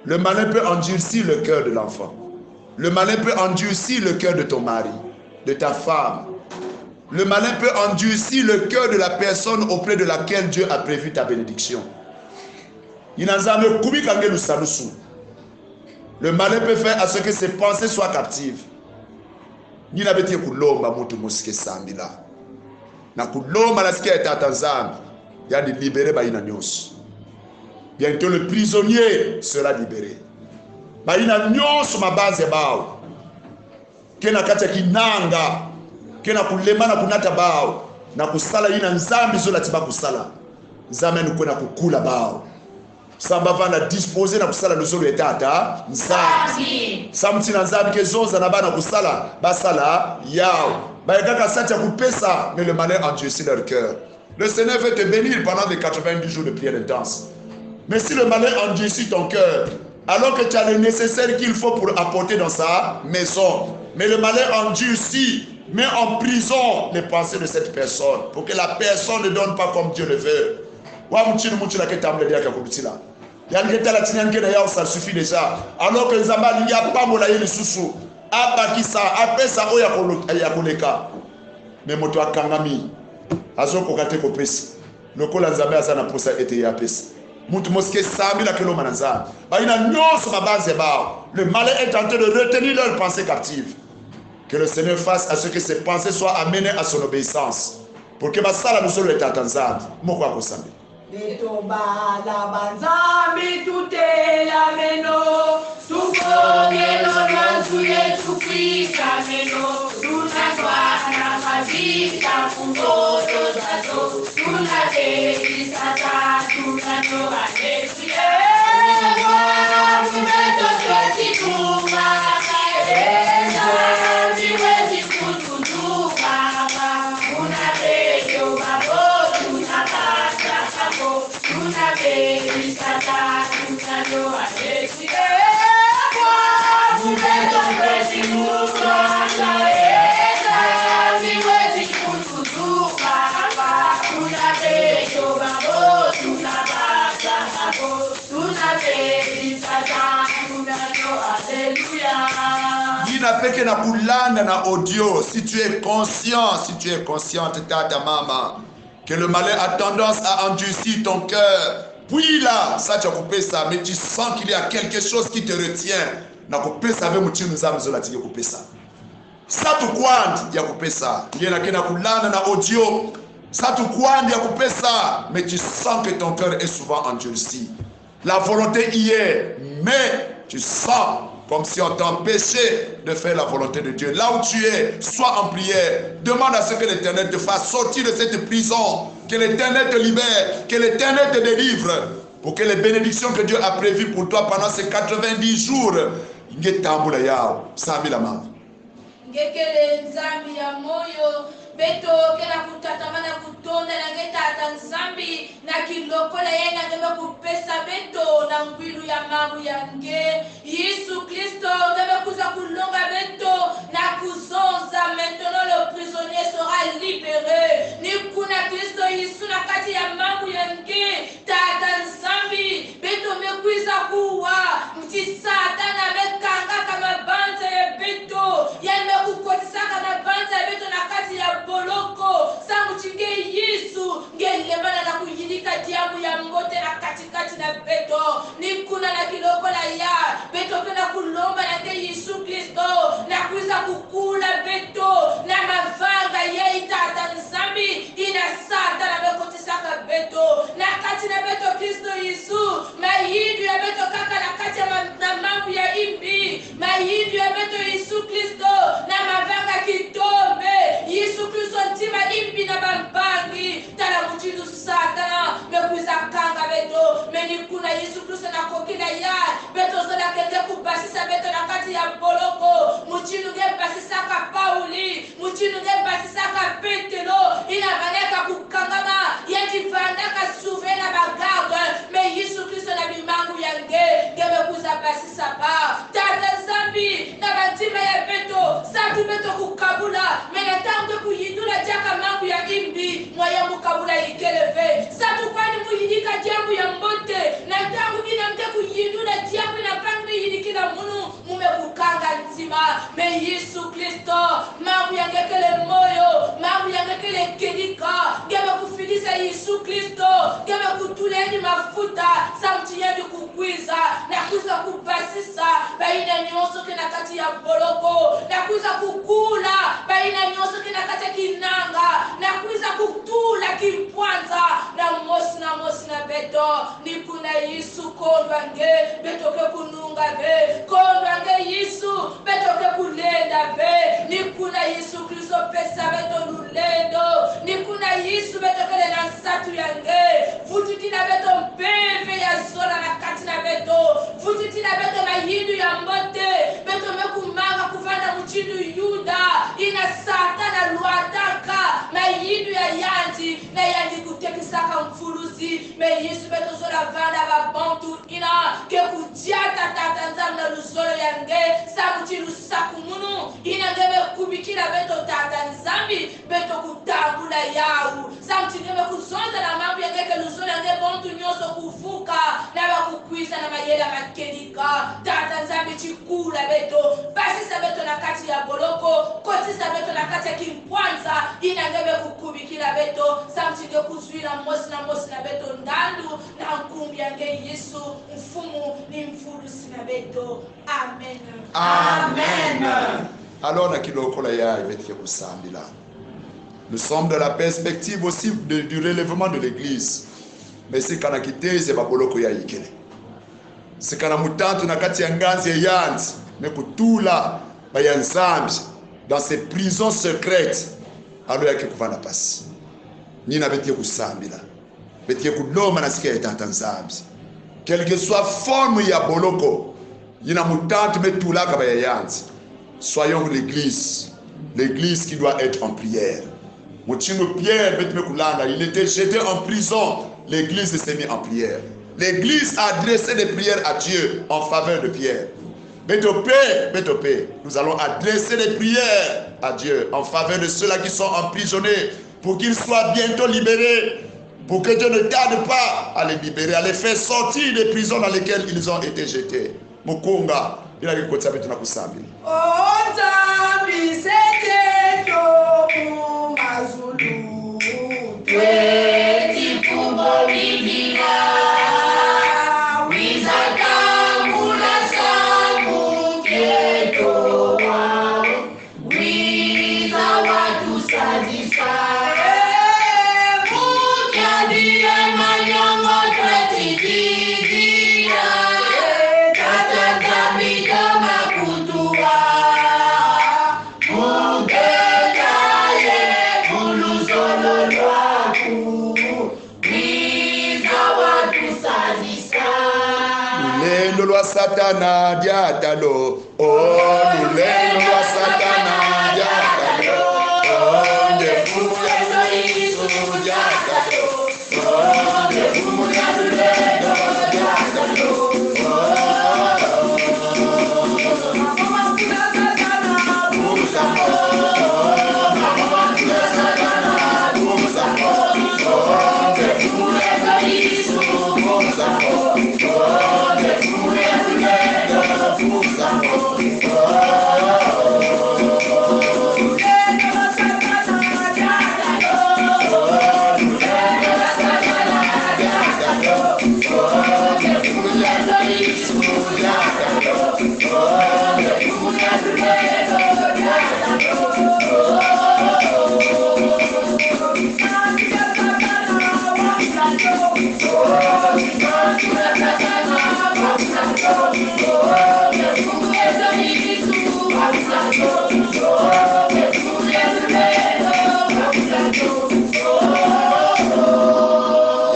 Le malin peut endurcir le cœur de l'enfant. Le malin peut endurcir le cœur de ton mari, de ta femme. Le malin peut endurcir le cœur de la personne auprès de laquelle Dieu a prévu ta bénédiction. Yina Nzambi kubika nge lusalusu. Le malin peut faire à ce que ses pensées soient captives. Ni yina beto ke kulomba, muntu mosi ke sambila. Na kulomba na sika ya Tata Nzambi, yandi libérer bayina nyonso. Bientôt le prisonnier sera libéré. Bayina nyonso mabanza ya bawu ke na kati ya kinanga, ke na kulembana kunata bawu na kusala yina Nzambi zola ti ba kusala. Nzambi yandi kwenda kukula bawu. Samu ba vanda disposé na kusala luzolo ya Tata Nzambi. Nzambi. Samu tina Nzambi ke zonza na bawu na kusala, ba sala yawu. Ba ke kaka sa ti ya kupesa, mais le malin endurcit leur cœur. Le Seigneur veut te bénir pendant les quatre-vingt-dix jours de prière intense. Mais si le malin endurcit ton cœur, alors que tu as le nécessaire qu'il faut pour apporter dans sa maison, mais le malin endurcit, met en prison les pensées de cette personne, pour que la personne ne donne pas comme Dieu le veut. Wa mutindu muntu yina ke tambula diaka ya kulutila. Yandi ke tala ti yandi ke na yawu, ça suffit déjà. Alors que Nzambi alingi apambola ye lisusu, abakisa, apesa oyo ya kolo-, ya koleka. Mais moto akangami, azo koka te kopesa. Lokola Nzambi aza na posa ete ye apesa. Muntu mosi ke sambila, ke lomba na Nzambi. Bayina nyonso mabanza ya bawu, le malin est en train de retenir leurs pensées captives. Que le Seigneur fasse à ce que ces pensées soient amenées à son obéissance, pour que ba sala luzolo ya Tata Nzambi. Moko ya kusambila. Beto bana ba Nzambi, tutelameno, tukongeno lwanzu ye tukwisameno, tuna twana mavita ku ntoto zazo, tuna teki Satana, tuna nyo anesu ye, kwa mumeto tweti kuma, eza, ziwezi kutu Yina mpe ke na kulanda na audio, si tu es conscient, si tu es consciente, tata, mama, que le malin a tendance à endurcir ton cœur. Puis là, sa ti ya kupesa, mais tu sens qu'il y a quelque chose qui te retient na kupesa ve mutindu Nzambi zola ti nge kupesa. Sa tu kwandi ya kupesa. Yina ke na kulanda na audio. Sa tu kwandi ya kupesa, mais tu sens que ton cœur est souvent endurci. La volonté y est, mais tu sens comme si on t'empêchait de faire la volonté de Dieu. Là où tu es, sois en prière. Demande à ce que l'Éternel te fasse sortir de cette prison. Que l'Éternel te libère. Que l'Éternel te délivre. Pour que les bénédictions que Dieu a prévues pour toi pendant ces quatre-vingt-dix jours, nge tambula yawu. Sambila, mama. Nge kele Nzambi ya moyo, beto ke na kutatamana kutonda na nge, Lokola yandi nge me kupesa beto na ngwilu ya mambu ya nge, Yesu Kristo nge me kwiza kulonga beto na kuzonza. Maintenant le prisonnier sera libéré. Ni kuna Kristo Yesu na kati ya mambu ya nge, Tata Nzambi, beto me kwiza kuwa. Nti Satana me kangaka mabanza ya beto, yandi me kukotisaka mabanza ya beto na kati ya boloko. Samu ti nge Yesu, nge lembana na kuyidika diambu ya mbote na katikati na beto. Ni kuna na kilokola ya beto ke na kulomba na nge Yesu Kristo, na kwiza kukula beto na mavanga yai, Tata Nzambi, yina Satana me kotisaka beto. Na kati na beto Kristo Yesu, mayindu ya beto kaka na kati ya ma-, na mambu ya imbi. Mayindu ya beto Yesu Kristo na mavanga kitombe. Yesu Kristo, ntima imbi na bampangi. Tala mutindu Satana me kwiza kanga beto. Mais ni kuna Yesu Kristo na kokila ya, beto zola ke nge kubasisa beto na kati ya boloko, mutindu nge basisaka Pauli, mutindu nge basisaka Petelo, yina vandaka kukangama, yandi vandaka sauver na ba garde. Mais Yesu Kristo, na bimangu ya nge, nge me kwiza basisa ba. Tata Nzambi, na bantima ya beto, satu beto kukabula, mais na ntangu nge kuyindula diaka mambu ya imbi, moyen mu kabula ikele ve. Satu kwandi mu yidika diambu ya mbote, na ntangu yina nge kuyindula diambu yina kwandi me yidikila munu, mu me kukanga ntima. Mais Yesu Kristo, mambu ya nge kele moyo, mambu ya nge kele kedika. Nge me kufidisa Yesu Kristo, nge me kutula yandi mafuta, samu ti yandi kukwiza, na kwiza kubasisa bayina nyonso ke na kati ya boloko, na kwiza kukula bayina nyonso ke na kati ya kinanga, na kwiza kutula kimpwanza na mosi na mosi na beto. Ni kuna Yesu, kondwa nge, beto ke kununga ve. Kondwa nge Yesu, beto ke kulenda ve. Ni kuna Yesu Kristo, pesa beto lulendo. Ni kuna Yesu, beto kele na nsatu ya nge. Vututila beto mpeve ya zola na kati na beto. Vututila beto mayindu ya mbote. Beto me kumanga kuvanda mutindu Yuda, yina Satana lwataka mayindu ya yandi, na yandi kutekisaka mvuluzi. Mais Yesu, beto zola vanda babantu yina ke kudiata, Tata Nzambi, na luzolo ya nge, samu ti lusakumunu yina nge me kubikila beto, Tata Nzambi, beto kutambula yau. Samu ti nge me kuzonza na mambu ya nge que luzolo ya nge bantu nyonso kuvuka, na ba kukwiza na mayela ma kedika. Tata Nzambi, kula beto, basisa beto na kati ya boloko, kotisa beto na kati ya kimpwanza yina nge me kukubikila beto, samu ti nge kuzwila mosi na mosi na beto ndandu, na nkumbu ya nge Yesu, Mfumu ni Mvulusi na beto. Amen. Amen. Alors, na kilokola yai, beto ke kusambila. Nous sommes dans la perspective aussi de, du relèvement de l'Église. Mais si kana kitezo ya baboloko yai ikele, si kana mutantu na kati ya nganzi ya yandi me kutula ba ya Nzambi dans ces prisons secrètes, alors yai ke kuvanda mpasi. Ni yina beto ke kusambila, beto ke kulomba na sika ya Tata Nzambi, quelle que soit forme ya boloko yina mutantu me tulaka ba ya yandi, soyons l'Église. L'Église qui doit être en prière. Mutindu Pierre, beto me kulanda, il était jeté en prison. L'Église s'est mise en prière. L'Église a adressé des prières à Dieu en faveur de Pierre. Beto pe, beto pe, nous allons adresser des prières à Dieu en faveur de ceux-là qui sont emprisonnés, pour qu'ils soient bientôt libérés, pour que Dieu ne tarde pas à les libérer, à les faire sortir des prisons dans lesquelles ils ont été jetés. Mukunga, yina ke kukotisa beto na kusambila. O Nzambi, sete to ku mazulu, tweti kubomidila, wiza tambula samu kieto wau. Wiza watusadisa. Mu kiadi ya manyongo tweti didila. Tata Nzambi, toma kutuwa. Mu ngenga ye mu luzolo lwaku. Wiza watusadisa. Lulendo lwa Satana diata lo. Oh, lulendo lwa Satana diata lo. Oh, ndefu ya Yesu diata lo.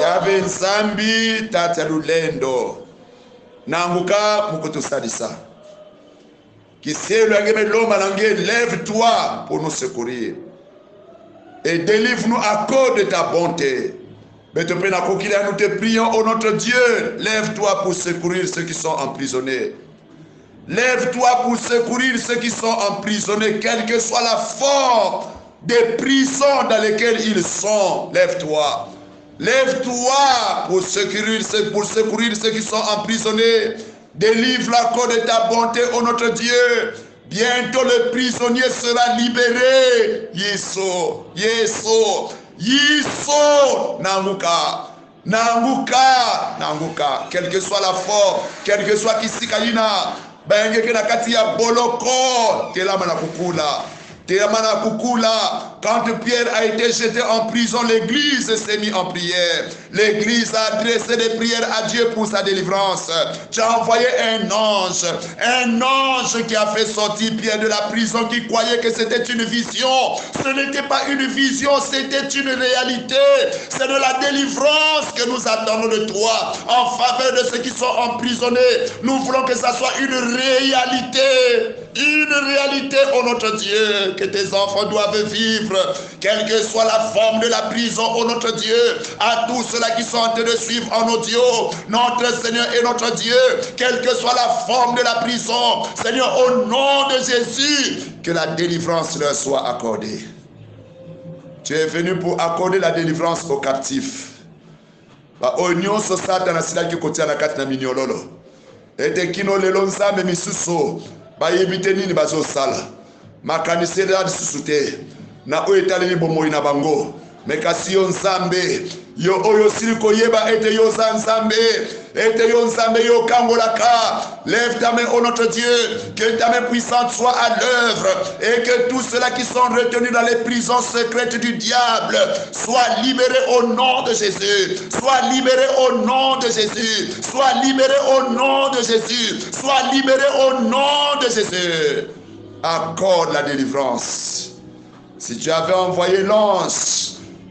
Yave Nzambi, Tata ya lulendo, nanguka mu kutusadisa. Kisielo ya nge me lomba na nge: lève-toi pour nous secourir et délivre-nous à cause de ta bonté. Beto mpe na kokila ya, nous te prions, ô notre Dieu, lève-toi pour secourir ceux qui sont emprisonnés. Lève-toi pour secourir ceux qui sont emprisonnés, quelle que soit la forme de prison dans lesquelles ils sont. Lève-toi. Lève-toi pour secourir ceux, pour secourir ceux qui sont emprisonnés. Délivre-les à cause de ta bonté, ô notre Dieu. Bientôt le prisonnier sera libéré. Yesu, Yesu, Yesu, nanguka. Nanguka, nanguka, quelle que soit la forme, quel que soit kisika yina, ba ya nge ke na kati ya boloko, telama na kukula. Telama na kukula. Quand Pierre a été jeté en prison, l'église s'est mise en prière. L'église a adressé des prières à Dieu pour sa délivrance. Tu as envoyé un ange, un ange qui a fait sortir Pierre de la prison, qui croyait que c'était une vision. Ce n'était pas une vision, c'était une réalité. C'est de la délivrance que nous attendons de toi en faveur de ceux qui sont emprisonnés. Nous voulons que ça soit une réalité. Une réalité, ô notre Dieu, que tes enfants doivent vivre, quelle que soit la forme de la prison, ô notre Dieu. À tous ceux-là qui sont en train de suivre en audio, notre Seigneur et notre Dieu, quelle que soit la forme de la prison, Seigneur, au nom de Jésus, que la délivrance leur soit accordée. Tu es venu pour accorder la délivrance aux captifs. Baoyo nyonso Satana asilaki kotia na kati na minyololo, ete kino lelo, Nzambe, misusu bayebi te nini bazosala. Makanisi eza lisusu te na oyo etaleli bomoi na bango. Mais kasi yo Nzambe, yo oyo osili koyeba ete yo oza Nzambe, ete yo Nzambe, yo okangolaka. Lève ta main, ô notre Dieu, que ta main puissante soit à l'œuvre et que tous ceux-là qui sont retenus dans les prisons secrètes du diable soient libérés au nom de Jésus. Soient libérés au nom de Jésus. Soient libérés au nom de Jésus. Soient libérés au nom de Jésus. Accorde la délivrance. Si tu avais envoyé l'ange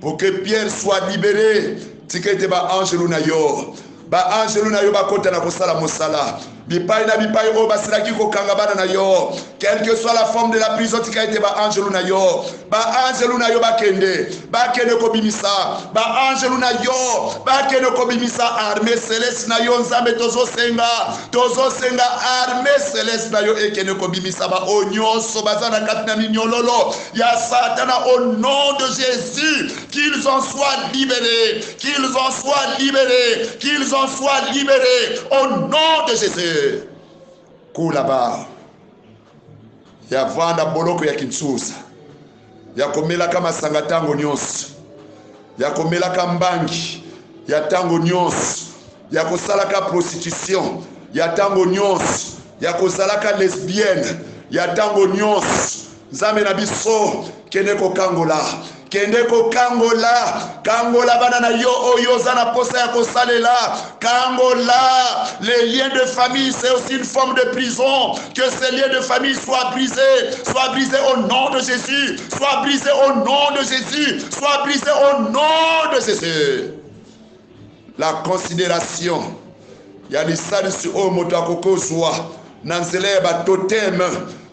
pour que Pierre soit libéré, tika ete baanjelu na yo, baanjelu na yo bakota na kosala mosala bipai na bipai oyo basilaki kokanga bana na yo. Quelle que soit la forme de la prison, tika ete baanjelu na yo, baanjelu na yo bakende, bakende kobimisa, baanjelu na yo bakende kobimisa armée céleste na yo. Nzambe, tozosenga, tozosenga armée céleste na yo ekende kobimisa baoyo nyonso baza na kati na minyololo ya Satana, au nom de Jésus. Qu'ils en soient libérés, qu'ils en soient libérés, qu'ils en soient libérés, au nom de Jésus. Kula ba ya vanda boloko ya kinsusa, ya komelaka masanga tango nyonso, ya komelaka mbangi ya tango nyonso, ya kosalaka prostitution ya tango nyonso, ya kozalaka lesbienne ya tango nyonso. Nzambe na biso, kende kokangola, kende kokangola, kangola bana na yo oyo oza na posa ya kosalela. Kangola. Les liens de famille, c'est aussi une forme de prison. Que ces liens de famille soient brisés, soient brisés au nom de Jésus, soient brisés au nom de Jésus, soient brisés au nom de Jésus. La considération ya lisalisi oyo moto akoki kozwa na nzela ya batotem,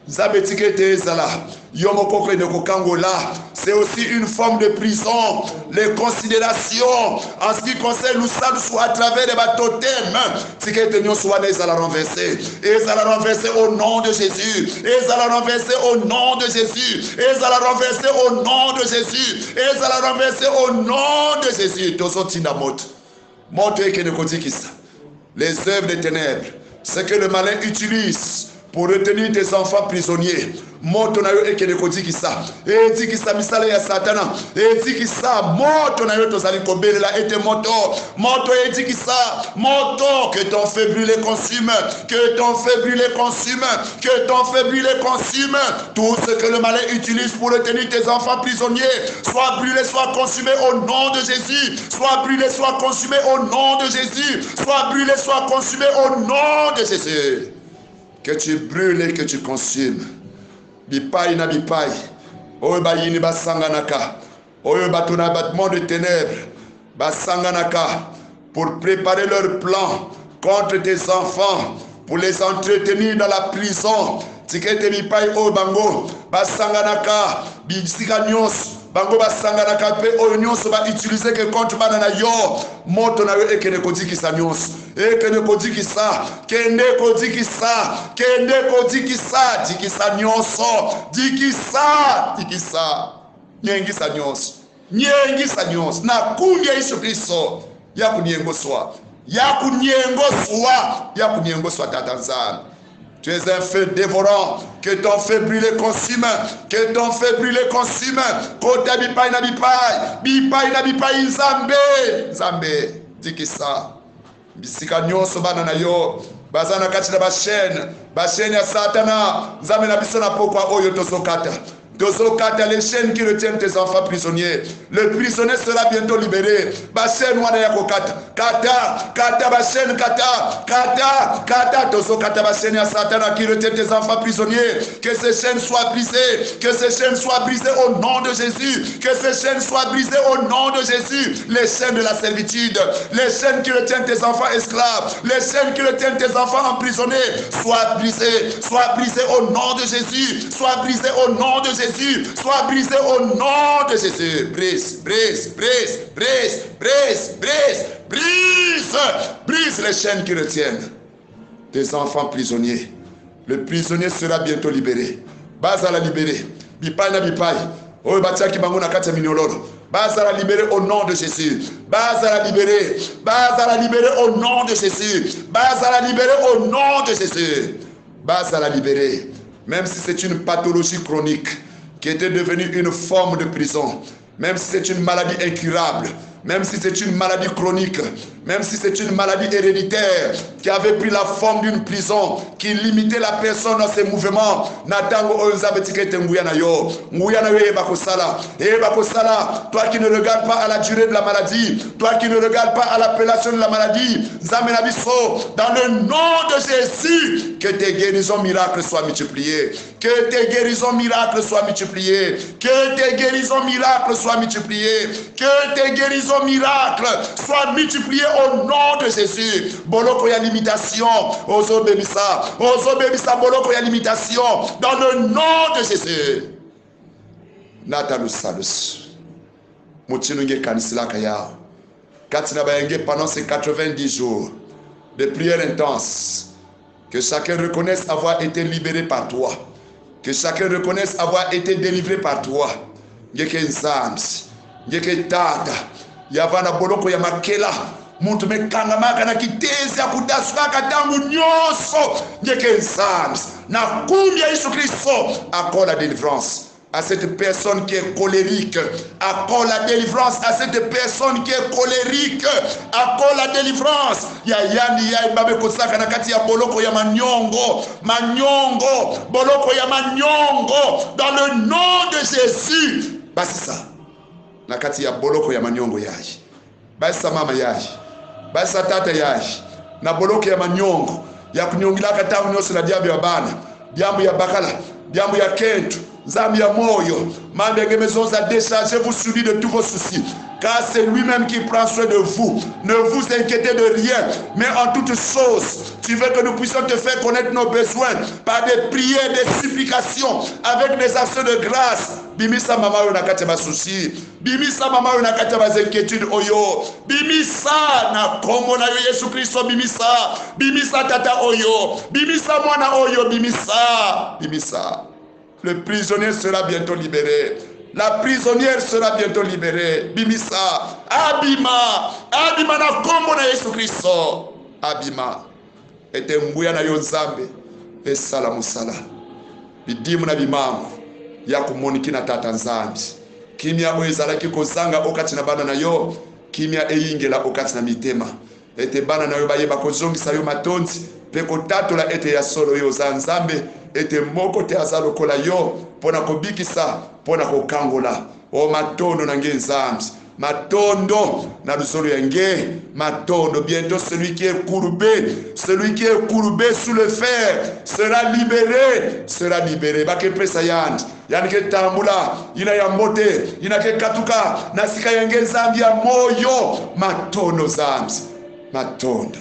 Nzambe, tika ete ezala yo moko okende kokangola. C'est aussi une forme de prison. Les considérations en ce qui concerne lusalusu à travers ba totems, tika ete nyonso wana ezala renversé. Ezala renversé au nom de Jésus. Ezala renversé au nom de Jésus. Ezala renversé au nom de Jésus. Ezala renversé au nom de Jésus. Tozotinda moto. Moto ekende kodikisa les œuvres des ténèbres, ce que le malin utilise pour retenir tes enfants prisonniers. Moto na yo ekende kodikisa. Edikisa misala ya Satana. Edikisa, moto na yo tozali kobelela ete moto. Moto, edikisa. Moto, que ton feu brûlé consume. Que ton feu brûlé consume. Que ton feu brûlé consume. Tout ce que le malin utilise pour retenir tes enfants prisonniers, soit brûlé, soit consumé au nom de Jésus. Soit brûlé, soit consumé au nom de Jésus. Soit brûlé, soit consumé au nom de Jésus. Que tu brûles et que tu consumes. Bipai na bipai oyo bayini basanganaka, oyo bato na ba monde de ténèbres basanganaka pour préparer leur plan contre tes enfants, pour les entretenir dans la prison. Tika ete bipai oyo bango basanganaka, bisika nyonso bango basanganaka, mpe oyo nyonso ba utiliseke contre bana na yo, moto na yo ekende kodikisa nyonso. Ekende kodikisa. Kende kodikisa. Kende kodikisa. Dikisa nyonso. Dikisa. Dikisa. Nyengisa nyonso. Nyengisa nyonso. Na nkumbu ya Yesu Kristo. Ya kuniengoswa. Ya kuniengoswa. Ya kuniengoswa, Tata Nzambi. Tu es un feu dévorant. Que ton feu brûle et consume. Que ton feu brûle et consume. Kota bipai na bipai. Bipai na bipai, Nzambe. Nzambe, dikisa. Bisika nyonso bana na yo baza na kati na ba chaînes, ba chaînes ya Satana. Nzambe na biso, na pokwa oyo tozokata. Tozokata les chaînes qui retiennent tes enfants prisonniers. Le prisonnier sera bientôt libéré. Ba chaînes wana ya kokata. Kata, kata ba chaînes, kata, kata, kata. Tozokata ba chaînes ya Satana qui retiennent tes enfants prisonniers. Que ces chaînes soient brisées. Que ces chaînes soient brisées au nom de Jésus. Que ces chaînes soient brisées au nom de Jésus. Les chaînes de la servitude, les chaînes qui retiennent tes enfants esclaves, les chaînes qui retiennent tes enfants emprisonnés, soient brisées, soient brisées au nom de Jésus, soient brisées au nom de Jésus, soient brisées au nom de Jésus. Brise, brise, brise, brise, brise, brise, brise, brise les chaînes qui retiennent tes enfants prisonniers. Le prisonnier sera bientôt libéré. Bazala libéré. Bipai na bipai oyo batiaki bango na kati ya minyololo, bazala libéré au nom de Jésus. Bazala libéré. Bazala libéré au nom de Jésus. Bazala libéré au nom de Jésus. Bazala libéré. Même si c'est une pathologie chronique qui était devenue une forme de prison, même si c'est une maladie incurable, même si c'est une maladie chronique, même si c'est une maladie héréditaire qui avait pris la forme d'une prison, qui limitait la personne dans ses mouvements, na ntango oyo, Nzambe, tika ete nguya na yo, nguya na yo eyeba kosala, eyeba kosala. Toi qui ne regardes pas à la durée de la maladie, toi qui ne regardes pas à l'appellation de la maladie, Nzambe na biso, dans le nom de Jésus, que tes guérisons miracles soient multipliées. Que tes guérisons miracles soient multipliées. Que tes guérisons miracles soient multipliées. Que tes guérisons miracles soient multipliées au nom de Jésus. Boloko ya limitation, ozobebisa. Ozobebisa boloko ya limitation dans le nom de Jésus. Nata lusalusu. Mutindu nge kanisilaka yawu kati na ba yenge pendant ces quatre-vingt-dix jours de prière intense. Que chacun reconnaisse avoir été libéré par toi. Que chacun reconnaisse avoir été délivré par toi. Nge ke Nzambi, nge ke Tata. Ya vanda boloko ya makela muntu me kangamaka na kitezi ya kudasulaka ntangu nyonso. Nge ke Nzambi. Na nkumbu ya Yesu Kristo, accorde la délivrance à cette personne qui est colérique. Accorde la délivrance à cette personne qui est colérique. Accorde la délivrance ya yandi yayi ba me kosaka na kati ya boloko ya manyongo. Manyongo. Boloko ya manyongo. Dans le nom de Jésus. Basisa na kati ya boloko ya manyongo yayi. Basisa mama yayi. Basisa tata yayi na boloko ya manyongo ya kunyongilaka ntangu nyonso na diambu ya bana, diambu ya bakala, diambu ya kento. Nzambi ya moyo, mambu ya nge me zonza, déchargez-vous sur lui de tous vos soucis. Car c'est lui-même qui prend soin de vous. Ne vous inquiétez de rien, mais en toute chose, tu veux que nous puissions te faire connaître nos besoins par des prières, des supplications, avec des actions de grâce. Bimisa mama oyo na kati ya ba soucis. Bimisa mama oyo na kati ya ba inquiétudes oyo. Bimisa na kombo na yo Yesu Kristo, bimisa. Bimisa tata oyo. Bimisa mwana oyo, bimisa. Bimisa. Le prisonnier sera bientôt libéré. La prisonnière sera bientôt libérée. Bimisa. Abima. Abima na kombo na Yesu Kristo. Abima. Ete nguya na yo Nzambe esala mosala. Bidimbu na bimangu ya kumonikina, Tata Nzambi. Kimia oyo ezalaki kozanga o kati na bana na yo, kimia eyingela o kati na mitema. Ete bana na yo bayeba kozongisa yo matondi, pe kotatola ete ya solo yo oza Nzambe, ete moko te aza lokola yo, pona kobikisa, pona kokangola. Oh, matondo na nge Nzambi. Matondo na luzolo ya nge. Matondo. Bientôt, celui qui est courbé, celui qui est courbé sous le fer sera libéré, sera libéré. Ba ke pesa yandi. Yandi ke tambula, yina ya mbote, yina ke katuka na sika ya nge Nzambi ya moyo. Matondo Nzambi. Matondo.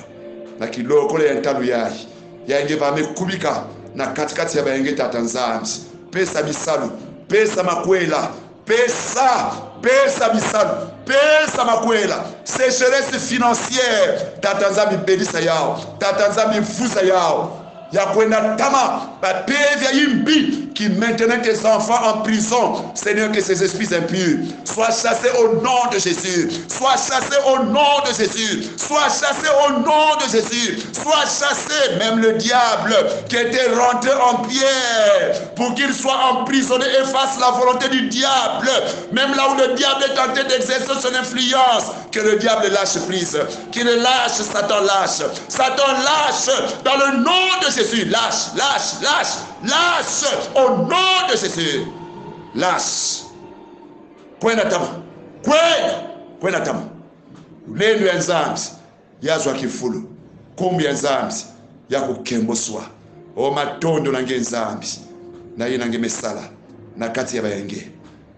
Na kilokolo ya ntalu yayi, ya nge ba me kubika na kati-kati ya ba yenge, Tata Nzambi. Pesa bisalu, pesa makwela, pesa, pesa bisalu, pesa makwela. Sécheresse financière, Tata Nzambi, belisa yawu. Tata Nzambi, vuza yawu. Ya kwenda ntama, ba mpeve ya yimbi qui maintenait tes enfants en prison, Seigneur, que ces esprits impurs soient chassés au nom de Jésus. Soient chassés au nom de Jésus. Soient chassés au nom de Jésus. Soient chassés. Même le diable qui était rentré en Pierre pour qu'il soit emprisonné et fasse la volonté du diable. Même là où le diable est tenté d'exercer son influence, que le diabe lâche prise. Qu'il lâche, Satan lâche. Satan lâche dans le nom de Jésus. Lâche, lâche, lâche, lâche au nom de Jésus. Lâche. Kwenda ntama. Kwenda. Kwenda ntama. Lulendo ya Nzambi yazwa kifulu. Nkumbu ya Nzambi ya kukemboswa. Oh, matondo na nge Nzambi na yina nge me sala na kati ya ba yenge.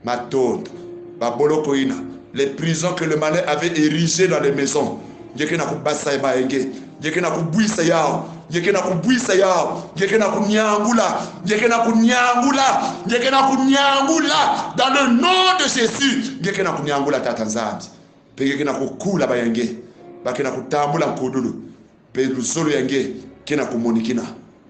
Matondo. Ba boloko yina, les prisons que le malin avait érigées dans les maisons, nge ke na kubasa ya ba yenge. Nge ke na kubwisa yawu. Nge ke na kubwisa yawu. Nge ke na kunyangula. Nge ke na kunyangula. Nge ke na kunyangula. Dans le nom de Jésus, nge ke na kunyangula, Tata Nzambi. Pe nge ke na kukula ba yenge. Ba ke na kutambula nkudulu. Pe luzolo ya nge ke na kumonikina.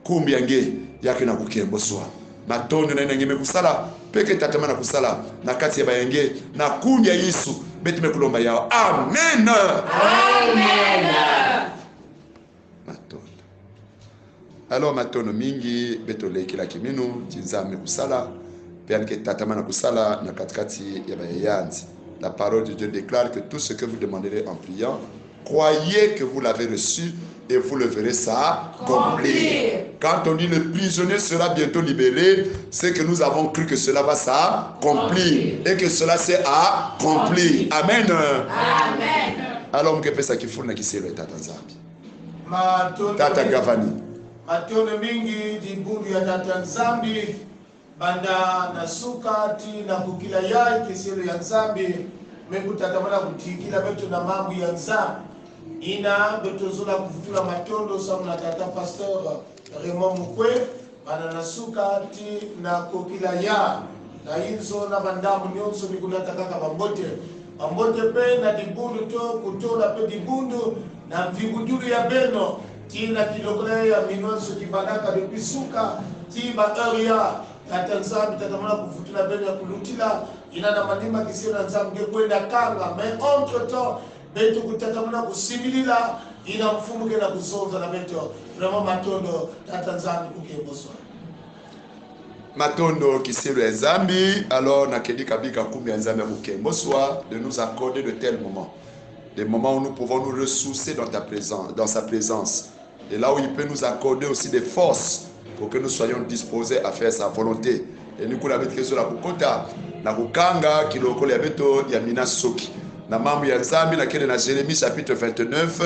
Nkumbu ya nge ya ke na kukemboswa. Matondo na yina nge me kusala, pe ke tatamana kusala na kati ya ba yenge, na nkumbu ya Yesu beto me kulomba yawu. Amen. Amen. Matondo. Alors, matondo mingi, beto lekila kiminu ti Nzambi kusala, pe yandi ke tatamana kusala na kati-kati ya ba ya yandi. La parole de Dieu déclare que tout ce que vous demanderez en priant, croyez que vous l'avez reçu et vous le verrez s'accomplir. Quand on dit le prisonnier sera bientôt libéré, c'est que nous avons cru que cela va s'accomplir et que cela s'est accompli. Amen. Amen. Alors, mu ke pesa kifulu na kiselo ya Tata Nzambi. Matondo Tata mingi. Gavani. Matondo mingi, dibundu ya Tata Nzambi. Banda na suka tii na kukila yayi, kiselo ya Nzambi me kutatamana kudikila beto na mambu ya Nzambi. Yina beto zola kuvutula matondo samu na tata pasteur Raymond Mukwe, banda na suka tii na kukila yayi. Na inzo na ba ndambu nyonso, ni kulata kaka ba mbote. Ba mbote pe na dibundu to kutola pe dibundu na mvingudulu ya beno, tii na kilokolo ya minwa nso kibandaka depuis suka tii ba heure yayi. Tata Nzambi, tatamana kuvutula beno ya kulutila, yina na manima kiselo ya Nzambi ke kwenda kanga. Mais entre-temps, beto kutatamana kusimbilila yina Mfumu ke na kuzonza na beto. Vraiment matondo, Tata Nzambi kukemboswa. Matondo, kiselo ya Nzambi. Alors, na kedika bika nkumbu ya Nzambi ya kukemboswa de nous accorder de tels moments. Des moments où nous pouvons nous ressourcer dans ta présence, dans sa présence. Et là où il peut nous accorder aussi des forces pour que nous soyons disposés à faire sa volonté. Et ni kuna beto ke zola kukota na kukanga kilokolo ya beto ya mina soki na mambu ya Nzambi. Na kele na Jérémie chapitre vingt-neuf,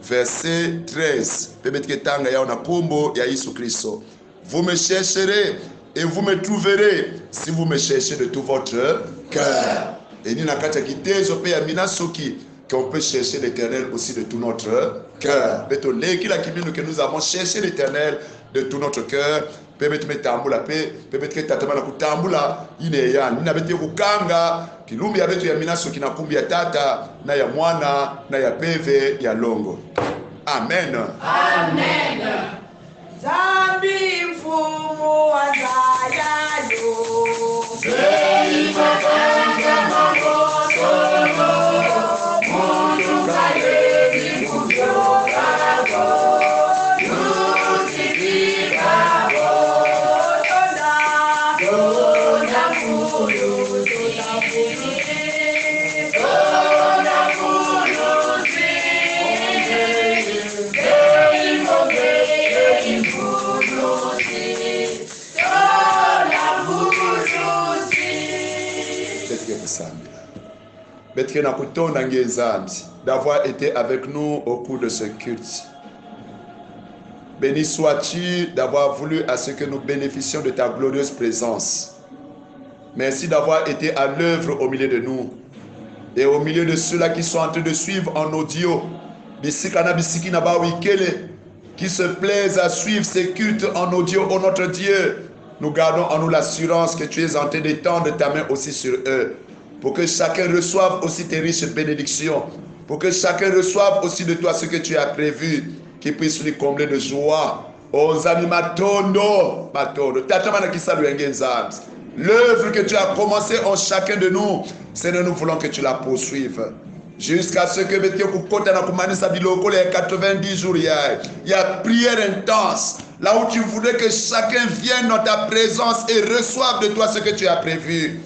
verset treize. Pe beto ke tanga yawu na nkumbu ya Yesu Kristo. Vous me chercherez et vous me trouverez si vous me cherchez de tout votre cœur. Et ni na kati ya kitezo pe ya mina soki, qu'on peut chercher l'Éternel aussi de tout notre cœur. Beto leki la kiminu que nous avons cherché l'Éternel de tout notre cœur. Pe beto me tambula pe, pe beto ke tatamana kutambula ine ya, ni na beto kukanga kilumbu ya beto ya mina soki na nkumbu ya Tata, na ya Mwana, na ya Mpeve ya Longo. Amen. Amen. Nzambi Mfumu wa nza yayo. Beto ke kusambila. Beto ke na kutonda nge Nzambi d'avoir été avec nous au cours de ce culte. Béni sois-tu d'avoir voulu à ce que nous bénéficions de ta glorieuse présence. Merci d'avoir été à l'œuvre au milieu de nous et au milieu de ceux-là qui sont en train de suivre en audio. Bisika na bisika na bawu ikele, qui se plaisent à suivre ces cultes en audio, ô notre Dieu. Nous gardons en nous l'assurance que tu es en train d'étendre ta main aussi sur eux, pour que chacun reçoive aussi tes riches bénédictions, pour que chacun reçoive aussi de toi ce que tu as prévu, qu'il puisse lui combler de joie. Oh Nzambi, matondo, matondo. Tatamana kisalu ya nge Nzambi. L'œuvre que tu as commencée en chacun de nous, Seigneur, nous voulons que tu la poursuives. Jusqu'à ce que beto ke kukota na kumanisa bilokolo ya quatre-vingt-dix jours ya, ya prière intense, là où tu voudrais que chacun vienne dans ta présence et reçoive de toi ce que tu as prévu.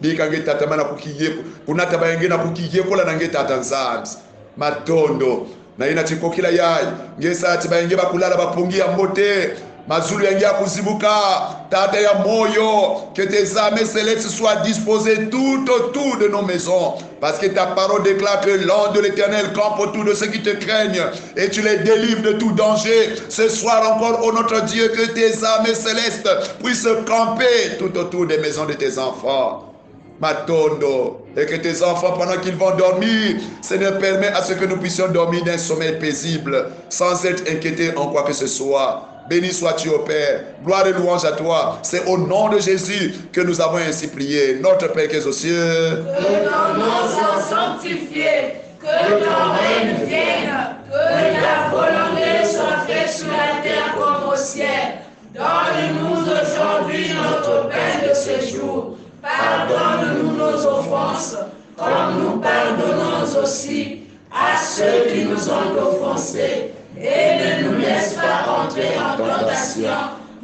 Bika nge tatamana kukiyeko-, kunata bawu nge na kukiyekola na nge, Tata Nzambi. Matondo. Na yina ti kokila yayi, nge sa ti bawu nge bakulala bampongi ya mbote, mazulu ya nge ya kuzibuka. Tata ya moyo, que tes armées célestes soient disposées tout autour de nos maisons, parce que ta parole déclare que l'ange de l'Éternel campe autour de ceux qui te craignent et tu les délivres de tout danger. Ce soir encore, ô notre Dieu, que tes armées célestes puissent camper tout autour des maisons de tes enfants. Matondo, et que tes enfants, pendant qu'ils vont dormir, Seigneur, permet à ce que nous puissions dormir d'un sommeil paisible, sans être inquiétés en quoi que ce soit. Béni sois-tu, ô Père. Gloire et louange à toi. C'est au nom de Jésus que nous avons ainsi prié. Notre Père qui es aux cieux. Que ton nom soit sanctifié, que ton règne vienne, que ta volonté soit faite sur la terre comme au ciel. Donne-nous aujourd'hui notre pain de ce jour. Pardonne-nous nos offenses, comme nous pardonnons aussi à ceux qui nous ont offensés. Et ne nous laisse pas entrer en tentation,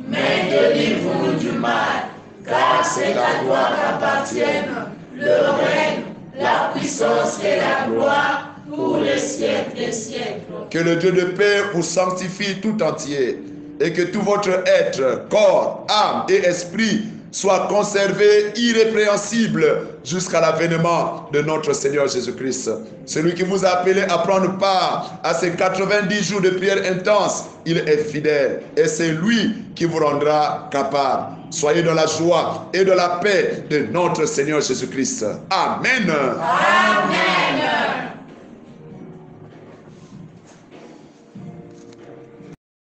mais délivre-nous du mal, car c'est à toi qu'appartiennent le règne, la puissance et la gloire pour les siècles des siècles. Que le Dieu de paix vous sanctifie tout entier, et que tout votre être, corps, âme et esprit soient conservés irrépréhensibles jusqu'à l'avènement de notre Seigneur Jésus-Christ. Celui qui vous a appelé à prendre part à ces quatre-vingt-dix jours de prière intense, il est fidèle, et c'est lui qui vous rendra capable. Soyez dans la joie et dans la paix de notre Seigneur Jésus-Christ. Amen. Amen.